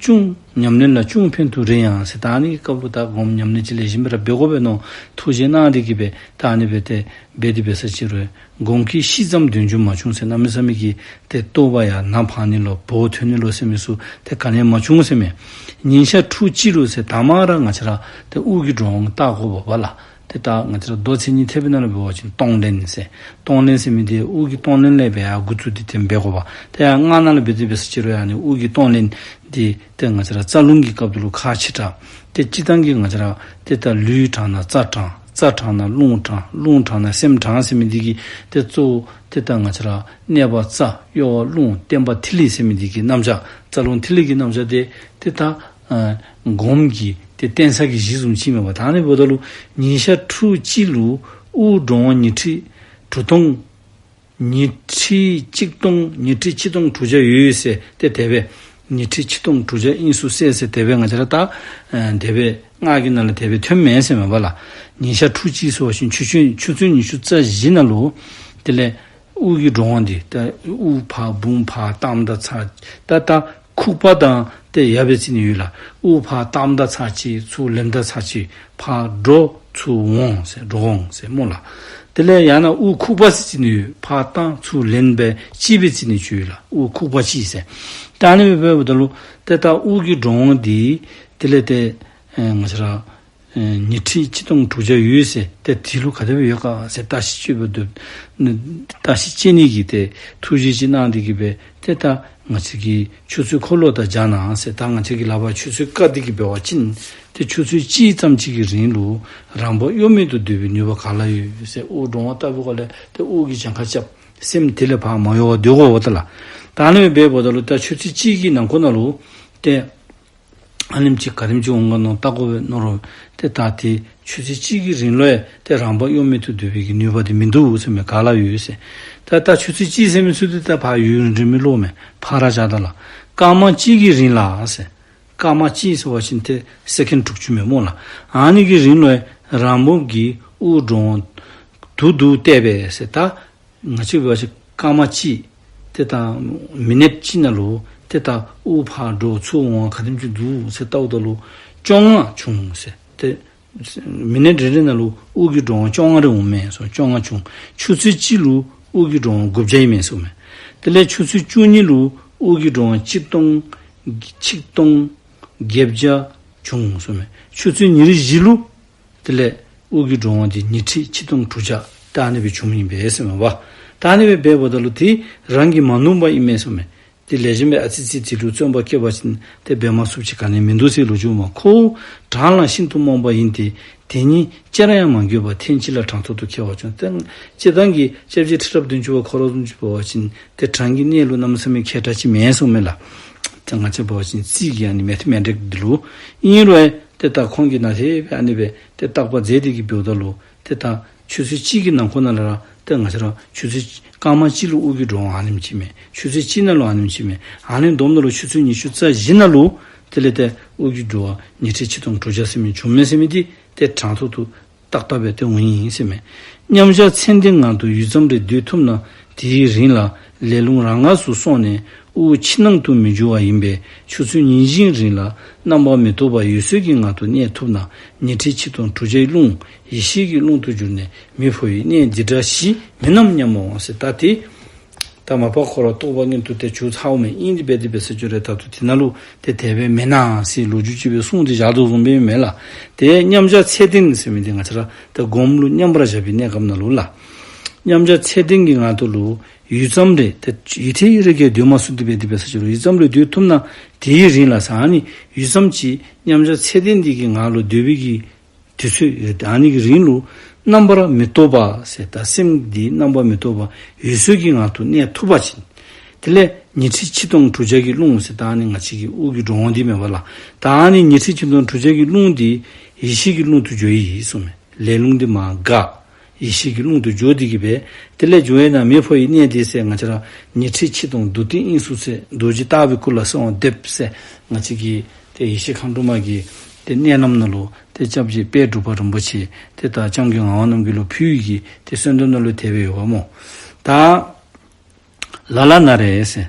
ཅུང་ཉམས་ལེན་ལ་ཅུང་ཕན་དུ་རེ་ཡང་ཟེར། ད་ཨ་ནི་གི་སྐབས་ལུ་ད་སྒོམ་ཉམས་ལེན་ཅིག་ལེགས་ཤོམ་སྦེ་ར་འབད་དགོ་པས་མནོ་ཐུགས་བཞེད་གནང་སྟེ་གི་སྦེ་ད་ཨ་ནི་སྦེ་ཏེ་འབད་དེ་འབད་ས་ཅིག་རུང་སྒོམ་གྱི་ཤིས་ཙམ་འདོན་རྒྱུ་མ་བྱུང་ཟེར། གནམ་མེད་ས་མེད་ཀྱི་ཏེ་རྟོགས་པ་ཡང་ནཱ་འཕང་ནི་ལོ་བོ་ཐོན་ནི་ལོ་ཟེར་མི་ཚུ་ཏེ་ག་ནི་ཡང་མ་བྱུང་ཟེར་མས། ཉིན་ཞག་ཕྲུགས་གཅིག་ལུ་ཟེར་ད་མ་ར་ང་བཅས་ར་ཏེ་དབུགས་ཀྱི་འགྲོ་འོང་བལྟ་དགོ་པས་པ་ལགས། ཏེ་ད་ང་བཅས་ར་མདོ་མཚན་ཉིད་ཐེག་པའི་ནང་ལུ་འབད་བ་ཅིན་གཏོང་ལེན་ཟེར། གཏོང་ལེན་ཟེར་མི་འདི་དབུགས་ཀྱི་གཏོང་ལེན་ལས་འབད་ཡར་འགོ་བཙུགས་ཏེ་དེ་འབད་དགོ་པས། ཏེ་ཡར་སྔགས་ནང་ལུ་འབད་དེ་འབད་ས་ཅིག་རུང་ཡང་ཨ་ནི་དབུགས་ཀྱི་གཏོང་ལེན་འདི་ཏེ་ང་བཅས་ར་རྩ་རླུང་གི་སྐབས་སུ་ལུ་ཁག་ཆེ་དྲགས། ཏེ་སྤྱིར་བཏང་གི་ང་བཅས་ར་ཏེ་ད་ལུས་དྲང་ན་རྩ་དྲང་། རྩ་དྲང་ན་རླུང་དྲང་། རླུང་དྲང་ན་སེམས་དྲང་ཟེར་མི་འདི་གིས་ཏེ་གཙོ་བོ་ཏེ་ད་ང་བཅས་ར་གནས་པ་རྩ་གཡོ་བ་རླུང་བརྟན་པ་ཐིག་ལེ་ཟེར་མི་འདི་གི་རྣམ་གཞག་རྩ་རླུང་ཐིག་ལེ་གི་རྣམ་གཞག་འདི་ཏེ་ད་ཨ་སྒོམ་གྱི་ཏེ་བརྟེན་ས་གི་གཞི་བཟུམ་ཅིག་མས་པ། ད་ཨ་ནི་འབདཝ་ད་ལུ་ཉིན་ཞག་ཕྲུགས་གཅིག་ལུ་དབུགས་འགྲོ་འོང་ཉི་ཁྲི་དྲུག་སྟོང་ཉི་ཁྲི་གཅིག་སྟོང་ཉི་ཁྲི་ཆིག་སྟོང་དྲུག་བརྒྱ་ཡོད་ཟེར་ཏེ་དེ་སྦེ་ཉི་ཁྲི་ཆིག་སྟོང་དྲུག་བརྒྱ་དབྱིངས་སུ་གསལ་ཟེར་དེ་སྦེ་ང་བཅས་ར་ད་ཨ་དེ་སྦེ་སྔགས་ཀྱི་ནང་ལུ་དེ་སྦེ་ཐོནམ་མས་ཟེར་མས་པ་ལགས། ཉིན་ཞག་ཕྲུགས་གཅིག་ཟེར་བ་ཅིན་ཆུ་ཚོད་ཆུ་ཚོད་ཉི་ཤུ་རྩ་བཞི་ནང་ལུ་དེ་ལས་དབུགས་ཀྱི་འགྲོ་འོང་འདི་ད་དབུགས་ཕར་འབུམ་ཕར་བཏངམ་ད་ཚར་ད་ད་ཁུག་པ་དང་ཏེ་ཡར་སྦེ་རྩི་ནི་ཡོད་ལགས། དབུགས་ཕར་བཏངམ་ད་ཚར་གཅིག་ཚུར་ལེནམ་ད་ཚར་གཅིག་ཕར་འགྲོ་ཚུར་འོང་ཟེར་འགྲོ་འོང་ཟེར་སྨོ་ལགས། དེ་ལས་ཡང་ན་དབུགས་ཁུག་པ་ཟེར་རྩི་ནི་ཡོད། ཕར་བཏང་ཚུར་ལེན་སྦེ་གཅིག་སྦེ་རྩི་ནི་ཅིག་ཡོད་ལགས། དབུགས་ཁུག་པ་གཅིག་ཟེར། ད་ཨ་ནི་སྦེ་འབདཝ་ད་ལུ་ཏེ་ད་དབུགས་ཀྱི་འགྲོ་འོང་འདི་དེ་ལས་ཏེ་ཨེ་ང་བཅས་ར་ཨེ་ཉི་ཁྲི་ཆིག་སྟོང་དྲུག་བརྒྱ་ཡོད་ཟེར། ཏེ་དེ་ལུ་ག་དེ་སྦེ་ཡོད་ག་ཟེར་བརྟག་ཞིབ་དཔྱད་པ་འདི་བརྟག་ཞིབ་དཔྱད་ནི་གི་ཏེ་ཐུགས་བཞེད་ཅིག་གནང་སྟེ་གི་སྦེ་ཏེ་ད་ང་བཅས་ཀྱི་ཆུ་ཚོད་འཁོར་ལོ་དང་སྦྱར་ན་ཟེར། ད་ང་བཅས་ཀྱི་ལག་པར་ཆུ་ཚོད་བཀལ་ཏེ་གི་འབད་བ་ཅིན་ཏེ་ཆུ་ཚོད་གཅིག་ཙམ་ཅིག་གི་རིང་ལུ་རང་བབས་གཡོ་མེད་དུ་སྡོད་པའི་ནུས་པ་ག་ལ་ཡོད་ཟེར། དབུགས་འགྲོ་འོང་བལྟ་བའི་སྒང་ལས་ཏེ་དབུགས་ཀྱི་གྱངས་ཁ་རྐྱབ། སེམས་དེ་ལས་ཕར་མ་གཡོ་བར་སྡོད་དགོ་པས་ད་ལགས། ད་ཨ་ནི་སྦེ་འབདཝ་ད་ལུ་ད་ཆུ་ཚོད་གཅིག་གི་ནང་འཁོད་ནང་ལུ་ཏེ་ ཨ་ནེམ་ཅིག་ག་དེམ་ཅིག་འོང་ག་མནོ་བལྟ་དགོ་པས་མནོ་རུང་ཏེ་ད་ཏེ་ཆུ་ཚོད་གཅིག་གི་རིང་ལུ་ཡང་ཏེ་རང་དབང་གཡོ་མེད་དུ་སྡོད་པའི་གི་ནུས་པ་དེ་མིན་འདུག་ཟེར་མས། ག་ལ་ཡོད་ཟེར། ད་ད་ཆུ་ཚོད་གཅིག་ཟེར་མི་ཚུ་དེ་ད་ཕར་ཡུན་རིང་མི་ལོ་མས། ཕར་ར་བཞག་ད་ལགས། སྐར་མ་གཅིག་གི་རིང་ལ་ཟེར། སྐར་མ་གཅིག་ཟེར་བ་ཅིན་ཏེ་སེ་ཀེན་དྲུག་ཅུ་མས་སྨོ་ལགས། ཨ་ནི་གི་རིང་ལུ་ཡང་རང་འབོམ་གྱིས་དབུགས་འགྲོ་འོང་དུ་དུ་བལྟས་པས་ཟེར། ད་ང་བཅས་འབད་བ་ཅིན་སྐར་མ་གཅིག་ཏེ་ད་མི་ནཊ་གཅིག་ནང་ལུ་ཏེ་ད་དབུགས་ཕར་འགྲོ་ཚུར་འོང་ག་དེམ་ཅིག་འདུག་ཟེར་བལྟཝ་ད་ལུ་བཅོ་ལྔ་བྱུང་ཟེར། ཏེ་མི་ནཊ་རེ་རེ་ནང་ལུ་དབུགས་ཀྱི་འགྲོ་འོང་བཅོ་ལྔ་རེ་འོང་མས་གསུངས། བཅོ་ལྔ་བྱུང་། ཆུ་ཚོད་གཅིག་ལུ་དབུགས་ཀྱི་འགྲོ་འོང་དགུ་བརྒྱ་ཨིན་མས་གསུངས་མས། དེ་ལས་ཆུ་ཚོད་བཅུ་གཉིས་ལུ་དབུགས་ཀྱི་འགྲོ་འོང་ཆིག་སྟོང་ཆིག་སྟོང་བརྒྱད་བརྒྱ་བྱུང་གསུངས་མས། ཆུ་ཚོད་ཉེར་བཞི་ལུ་དེ་ལས་དབུགས་ཀྱི་འགྲོ་འོང་དེ་ཉི་ཁྲི་ཆིག་སྟོང་དྲུག་བརྒྱ་ད་ཨ་ནི་སྦེ་བྱུངམ་ཨིན་པས་ཟེར་མས་པ། ད་ཨ་ནི་སྦེ་འབདཝ་ད་ལུ་དེ་རང་གིས་མ་ནུམ་པ་ཨིན་མས་གསུངས་མས། དེ་ལས་གཞན་པའི་ཨ་ཙི་ཙི་དེ་ལུ་བརྩོན་པ་བསྐྱེད་པ་ཅིན་ཏེ་འབད་མ་ཚུགསཔ་ཅིག་ག་ནི་མིན་འདུག་ཟེར་ལོ་རྒྱུས་མས། ཁོ་བོ་གྲངས་ལ་ཤིན་ཏུ་རྨོངས་པ་ཡིན་ཏེ། དེ་ཉིད་ཅེར་ཡང་མ་འགྱོད་པར་ཐེངས་གཅིག་ལ་གྲངས་ཐོག་ཏུ་ཁྱེར་བ་བྱུང་། ཏེ་སྤྱིར་བཏང་གི་སྐྱབས་རྗེ་ཁྲི་རབས་བདུན་ཅུ་པ་ཁོ་ར་བཟུམ་ཅིག་འབད་བ་ཅིན་ཏེ་གྲངས་ཀྱི་གནས་ལུགས་གནམ་མེད་ས་མེད་མཁས་དྲགས་ཅིག་མེན་གསུངས་མས་ལགས། ཏེ་ང་བཅས་འབད་བ་ཅིན་རྩིས་ཀྱི་ཨ་ནི་མེ་ཐི་མེ་ཊིཀ་འདི་ལུ་ཨིན་རུང་ཏེ་ད་ཁོང་གིས་ནཱ་དེ་སྦེ་ཨ་ནི་སྦེ་ཏེ་བརྟག་པ་མཛད་དེ་གི་འབདཝ་ད་ལུ་ཏེ་ད་ཆུ་ཚོད་གཅིག་གི་ནང་འཁོད་ནང་ལུ་ར་ཏེ་ང་བཅས་ར་ཆུ་ཚོད་སྐར་མ་གཅིག་ལུ་དབུགས་ཀྱི་འགྲོ་འོང་ཨ་ནེམ་ཅིག་མས། ཆུ་ཚོད་གཅིག་ནང་ལུ་ཨ་ནེམ་ཅིག་མས། ཨ་ནི་བསྡོམས་ད་ལུ་ཆུ་ཚོད་ཉི་ཤུ་རྩ་བཞི་ནང་ལུ་དེ་ལས་ཏེ་དབུགས་ཀྱི་འགྲོ་འོང་ཉི་ཁྲི་ཆིག་སྟོང་དྲུག་བརྒྱ་ཟེར་མི་བྱུངམ་མས་ཟེར་མི་འདི་ཏེ་གྲངས་ཐོག་ཏུ་ཏག་ཏག་སྦེ་ཏེ་འོང་ཡི་ཟེར་མས། མཉམ་བཞག་ཚད་ལྡན་ངང་དུ་ཡུད་ཙམ་རེ་སྡོད་ཐུབ་ན། དེའི་རིང་ལ་ལས་རླུང་རང་འགགས་སུ་སོང་ནས་དབུགས་ཕྱི་ནང་དུ་མི་འགྱུར་བ་ཡིན་པས། ཆུ་ཚོད་ཉིན་བཞིའི་རིང་ལ་རྣམ་པར་མི་རྟོག་པ་འོད་གསལ་གྱི་ངང་དུ་གནས་ཐུབ་ན། ཉི་ཁྲི་ཆིག་སྟོང་དྲུག་བརྒྱའི་རླུང་ཡེ་ཤེས་ཀྱི་རླུང་དུ་གྱུར་ནས་མི་འཕོ་བའི་གནས་འདི་འདྲ་ཞིག་མིན་ནམ་སྙམ་མོ་ཟེར། ད་དེ་ད་མ་པ་ཁོ་ར་རྟོགས་པ་མངོན་དུ་ཏེ་གྱུར་ཚརཝ་མས། ཨིན་དེ་སྦེ་དེ་སྦེ་ཟེར་རྒྱུ་རེ་ད་ལྟོ་དེ་ནང་ལུ་ཏེ་དེ་སྦེ་མེན་ན་ཟེར་ལོ་རྒྱུས་ཅིག་སྦེ་གསུངས་ཏེ་བཞག་དོ་བཟུམ་སྦེ་མས་ལགས། ཏེ་མཉམ་བཞག་ཚད་ལྡན་ཟེར་མི་འདི་ང་བཅས་ར་ཏེ་སྒོམ་ལུ་མཉམ་པར་བཞག་པའི་གནས་སྐབས་ནང་ལུ་ལགས། མཉམ་བཞག་ཚད་ལྡན་གྱི་ངང་དུ་ལུ་ཡུད་ཙམ་རེ་ཏེ་ཡུད་ཐེངས་རེ་གིས་སྡོད་མ་ཚུགས་དེ་སྦེ་དེ་སྦེ་ཟེར་རྒྱུ་རེ་ཡུད་ཙམ་རེ་སྡོད་ཐུབ་ན། དེའི་རིང་ལ་ཟེར་ཨ་ནི་ཡུད་ཙམ་ཅིག་མཉམ་བཞག་ཚད་ལྡན་འདི་གི་ངང་ལུ་སྡོད་པའི་གི་དུས་ཚོད་ཨ་ནི་གི་རིང་ལུ་རྣམ་པར་མི་རྟོག་པ་ཟེར་ད་སེམས་འདི་རྣམ་པར་མི་རྟོག་པ་འོད་གསལ་གྱི་ངང་དུ་གནས་ཐུབ་པ་ཅིན། དེ་ལས་ཉི་ཁྲི་ཆིག་སྟོང་དྲུག་བརྒྱ་གི་རླུང་ཟེར་ད་ཨ་ནི་ང་བཅས་ཀྱི་དབུགས་ཀྱི་འགྲོ་འོང་འདི་མས་པ་ལགས། ད་ཨ་ནི་ཉི་ཁྲི་ཆིག་སྟོང་དྲུག་བརྒྱ་གི་རླུང་འདི་ཡེ་ཤེས་ཀྱི་རླུང་དུ་འགྱུར་ཡི་གསུངས་མས། ལས་རླུང་འདི་མར་འགག་ཡེ་ཤེས་ཀྱི་རླུང་དུ་འགྱུར་ཏེ་གི་སྦེ་དེ་ལས་འགྱུར་ཡི་ན་མི་འཕོ་བའི་གནས་འདི་ཟེར་ང་བཅས་ར་ཉི་ཁྲི་ཆིག་སྟོང་རྡོ་ཏི་དབྱིངས་སུ་ཚེ་རྡོ་རྗེ་ལྟ་བའི་སྐུ་ལ་གསོལ་བ་འདེབས་ཟེར་ང་བཅས་ཀྱི་ཏེ་ཡེ་ཤེས་མཁའ་འགྲོ་མ་གི་ཏེ་མནལ་ལམ་ནང་ལུ་ཏེ་སྐྱབས་རྗེ་དཔལ་འབྲུག་པ་རིན་པོ་ཆེ་ཏེ་ད་སྐྱབས་མགོན་ངག་དབང་རྣམ་རྒྱལ་ལུ་ཕུལ་ཡི་གི་ཏེ་གསོལ་འདེབས་ནང་ལུ་དེ་སྦེ་ཡོདཔ་སྨོ། ད་ལ་ལ་ན་རེ་ཟེར།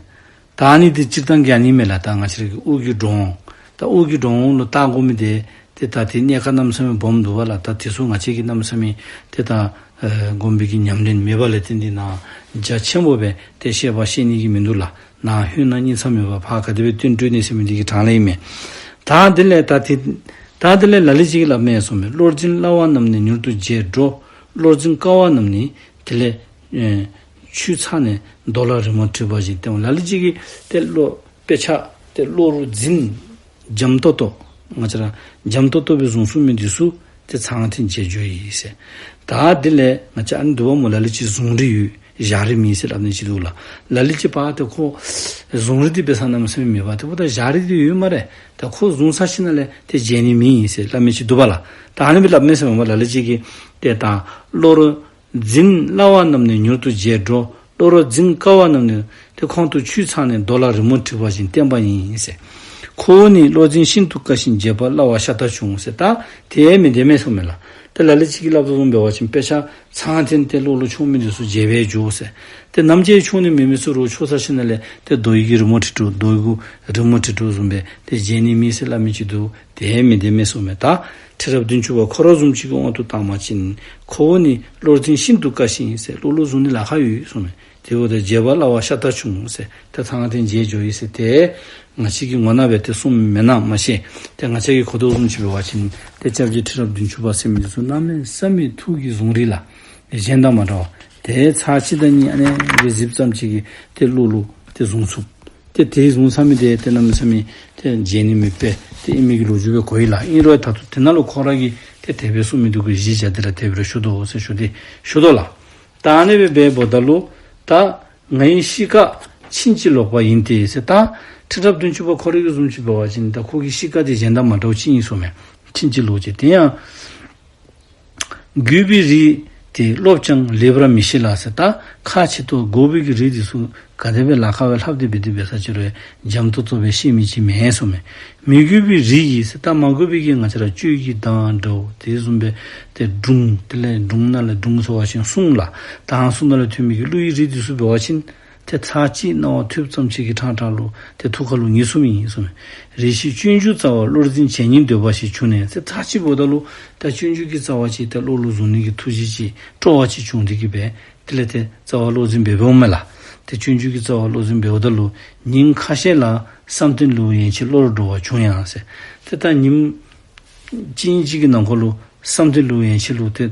ད་ཨ་ནི་འདི་སྤྱིར་བཏང་གི་ཨ་ནི་མས་ལགས། ད་ང་བཅས་ར་གི་དབུགས་ཀྱི་འགྲོ་འོང་། ད་དབུགས་ཀྱི་འགྲོ་འོང་ལུ་བལྟ་དགོ་མི་འདི་ཏེ་ད་དེ་གནས་སྐབས་གནམ་མེད་ས་མེད་སྦོམ་འདུག་པ་ལགས། ད་དེ་ཚུ་ང་བཅས་ཀྱིས་གནམ་མེད་ས་མེད་ཏེ་ད་ཨེ་སྒོམ་པའི་གི་ཉམས་ལེན་མེད་པ་ལས་བརྟེན་ཏེ་ནཱ་རྒྱ་ཆེན་པོ་སྦེ་ཏེ་བཤད་པ་བཤད་ནི་གི་མིན་འདུག་ལགས། ནཱ་ཧོད་ནང་སྙིང་ཚ་མེད་པར་ཕར་ག་དེ་སྦེ་བཏོན་སྤྲོད་ནི་ཟེར་མི་འདི་གི་གྲངས་ལས་ཨིན་མས། ད་དེ་ལས་ད་དེ་ད་དེ་ལས་ལ་ལུ་ཅིག་གིས་སླབ་མས་གསུངས་མས། བློར་འཛིན་སླ་བ་རྣམས་ནི་མྱུར་དུ་བརྗེད་འགྲོ། བློར་འཛིན་དཀའ་བ་རྣམས་ནི་དེ་ལས་ཨེ་ཆུད་ཚར་ནས་རྡོ་ལ་རི་མོ་བྲིས་པ་བཞིན་བསྟན། ལ་ལུ་ཅིག་གིས་ཏེ་བློ་དཔེ་ཆ་ཏེ་བློར་འཛིན་འཇམ་ཏོང་ཏོ་ང་བཅས་ར་འཇམ་ཏོང་ཏོ་སྦེ་བཟུང་ཚུགས་མི་འདི་ཚུ་ཏེ་ཚང་ཐིང་བརྗེད་འགྱོ་ཡི་ཟེར། ད་དེ་ལས་ང་བཅས་ཨ་ནི་འདུག་པ་སྨོ། ལ་ལུ་ཅིག་གཟུངས་རིས་ཡོད་ཞག་རིས་མེད་ཟེར་སླབ་ནི་ཅིག་འདུག་ལགས། ལ་ལུ་ཅིག་པ་ཏེ་ཁོ་གཟུངས་རིས་འདི་འབད་ས་གནམ་མེད་ས་མེད་མེད་པ། ཏེ་འབདཝ་ད་ཞག་རིས་འདི་ཡོད་སྨ་རེ། ད་ཁོ་བཟུང་ཚར་ཞིནམ་ལས་ཏེ་བརྗེད་ནི་མེད་ཟེར་སླབ་མི་ཅིག་འདུག་པ་ལགས། ད་ཨ་ནི་སྦེ་སླབ་མས་ཟེར་མས་པ། ལ་ལུ་ཅིག་གིས་ཏེ་ད་བློར་འཛིན་སླ་བ་རྣམས་ནི་མྱུར་དུ་བརྗེད་འགྲོ། བློར་འཛིན་དཀའ་བ་རྣམས་ནི་ཏེ་ཁོང་དུ་ཆུད་ཚར་ནས་རྡོ་ལ་རི་མོ་བྲིས་པ་བཞིན་བསྟན་པ་ཡིན་ཟེར། ཁོ་བོ་ནི་བློར་འཛིན་ཤིན་ཏུ་དཀའ་ཞིང་བརྗེད་པར་སླ་བ་ཤ་སྟག་བྱུང་ཟེར། ད་དེ་མི་བདེན་མས་གསུངས་མས་ལགས། ཏེ་ལ་ལུ་ཅིག་གིས་སླབ་དོ་བཟུམ་འབད་བ་ཅིན་དཔེ་ཆ་ཚང་ཐིང་ཏེ་བློ་ལུ་ཆུད་མི་འདི་ཚུ་བརྗེད་སྦེ་འགྱོ་ཟེར། ཏེ་ནམ་ཅིག་ཆུད་ནི་མེད་མི་ཚུ་རོགས་ཆུད་ཚར་ཞིནམ་ལས་ཏེ་རྡོ་ཡི་གི་རི་མོ་བྲིས་འགྲོ། རྡོ་ཡི་གུ་རི་མོ་བྲིས་འགྲོ་བཟུམ་སྦེ་ཏེ་བརྗེད་ནི་མེད་ཟེར་སླབ་མི་ཅིག་འདུག། དེ་མི་བདེན་མས་གསུངས་མས། ད་ཁྲི་རབས་བདུན་ཅུ་པ་ཁོ་ར་བཟུམ་ཅིག་གི་དབང་དུ་བཏང་པ་ཅིན་ཁོ་བོ་ནི་བློར་འཛིན་ཤིན་ཏུ་དཀའ་ཞིང་ཟེར། བློ་ལུ་བཟུང་ནི་ལཱ་ཁག་ཡོད་གསུངས་མས། དེ་འབདཝ་ད་བརྗེད་པར་སླ་བ་ཤ་སྟག་བྱུང་ཟེར། ཏེ་ཚང་ཐིང་བརྗེད་འགྱོ་ཡི་ཟེར། ཏེ་ང་བཅས་ཀྱི་ངོ་ནང་སྦེ་ཏེ་གསུངམ་མེན་ན་མ་ཤེས། ཏེ་ང་བཅས་ཀྱིས་གོ་དོ་བཟུམ་ཅིག་འབད་བ་ཅིན་ཏེ་སྐྱབས་རྗེ་ཁྲི་རབས་བདུན་ཅུ་པ་ཟེར་མི་འདི་ཚུ་གནམ་མེད་ས་མེད་ཐུགས་ཀྱི་གཟུངས་རིས་ལགས། གཞན་དང་མ་འདྲ་བ། ཏེ་ཚར་གཅིག་དང་གཉིས་ཨ་ནི་སྦེ་གཟིགསཔ་ཙམ་ཅིག་གིས་ཏེ་བློ་ལུ་ཏེ་བཟུང་ཚུགས། ཏེ་དེ་བཟུང་ཚར་མི་དེ་ཏེ་གནམ་མེད་ས་མེད་ཏེ་བརྗེད་ནི་མེདཔ་སྦེ་ཏེ་ཨིན་མི་གི་ལོ་རྒྱུས་སྦེ་གོ་ཡི་ལགས། ཨིན་རུང་ད་ལྟོ་དེ་ནང་ལུ་ཁོ་ར་གིས་ཏེ་དེ་སྦེ་གསུངས་མི་འདི་གུ་གཞི་བཞག་སྟེ་ར་དེ་སྦེ་ར་ཞུ་དོ་ཟེར་ཞུ་སྟེ་ཞུ་དོ་ལགས། ད་ཨ་ནི་སྦེ་འབདཝ་ད་ལུ་ད་ངེའི་གཤིས་ཀ་ ཕྱིན་ཅི་ལོག་པ་ཡིན་ཏེ་ཟེར། ད་ཁྲི་རབས་བདུན་ཅུ་པ་ཁོ་ར་གི་བཟུམ་ཅིག་འབད་བ་ཅིན་ད་ཁོ་གི་གཤིས་ཀ་དེ་གཞན་དང་མ་འདྲཝ་ཅིག་ཨིན་གསུངམ་མས། ཕྱིན་ཅི་ལོག་ཅིག། དེ་ཡང་བརྒྱུད་པའི་རིགས་དེ་སློབ་ཀྱང་ལེགས་པར་མི་ཤེས་ལ་ཟེར། ད་ཁ་ཆེ་ཏོག་འགོ་པའི་གི་རིགས་དེ་ཚུ་ག་དེ་སྦེ་ལཱ་ཁག་སྦེ་ལྷབ་སྟེ་འབད་དེ་འབད་ས་ཅིག་རུང་འཇམ་ཏོག་ཏོ་སྦེ་ཤེས་མི་ཅིག་མེན་གསུངམ་མས། མི་བརྒྱུད་པའི་རིགས་ཀྱི་ཟེར། ད་མ་གོ་བའི་གི་ང་བཅས་ར་གཅོད་ཀྱི་དང་འདྲཝ་དེ་བཟུམ་སྦེ་ཏེ་སྒྲུང་དེ་ལས་སྒྲུང་ནང་ལས་སྒྲུང་ཟེར་བ་ཅིན་སྲུང་ལགས། དང་སྲུང་ནང་ལས་ཐོན་མི་གི་ཀླུ་ཡི་རིགས་དེ་ཚུ་འབད་བ་ཅིན་ཏེ་ཚར་གཅིག་རྣ་བར་ཐོས་ཙམ་ཅིག་གི་ཕྲང་ཕྲང་ལུ་ཏེ་ཐུགས་ཁ་ལུ་ངེས་སོང་མི་ཨིན་གསུངམ་མས། རེ་ཞིག་སྤྱོད་འཇུག་རྩ་བ་བློར་འཛིན་བྱེད་སྙིང་འདོད་པ་ཞིག་བྱུང་ནས་ཟེར། ཚར་གཅིག་འབདཝ་ད་ལུ་ད་སྤྱོད་འཇུག་གི་རྩ་བ་ཅིག་ཏེ་བློ་ལུ་བཟུང་ནི་གི་ཐུགས་བཞེད་ཅིག་སྤྲོ་བ་ཅིག་བྱུང་སྟེ་གིས་སྦེ་དེ་ལས་ཏེ་རྩ་བ་བློར་འཛིན་འབད་འབདཝ་མས་ལགས། ཏེ་སྤྱོད་འཇུག་གི་རྩ་བ་བློར་འཛིན་འབདཝ་ད་ལུ་ཉིན་ཁ་ཤས་ལ་བསམ་གཏན་ལེའུ་ཡན་ཆད་བློར་འགྲོ་བ་བྱུང་ཡང་ཟེར། ཏེ་ད་ཉིནམ་གཅིག་གཉིས་ཅིག་གི་ནང་འཁོད་ལུ་བསམ་གཏན་ལེའུ་ཡན་ཆད་ལུ་ཏེ་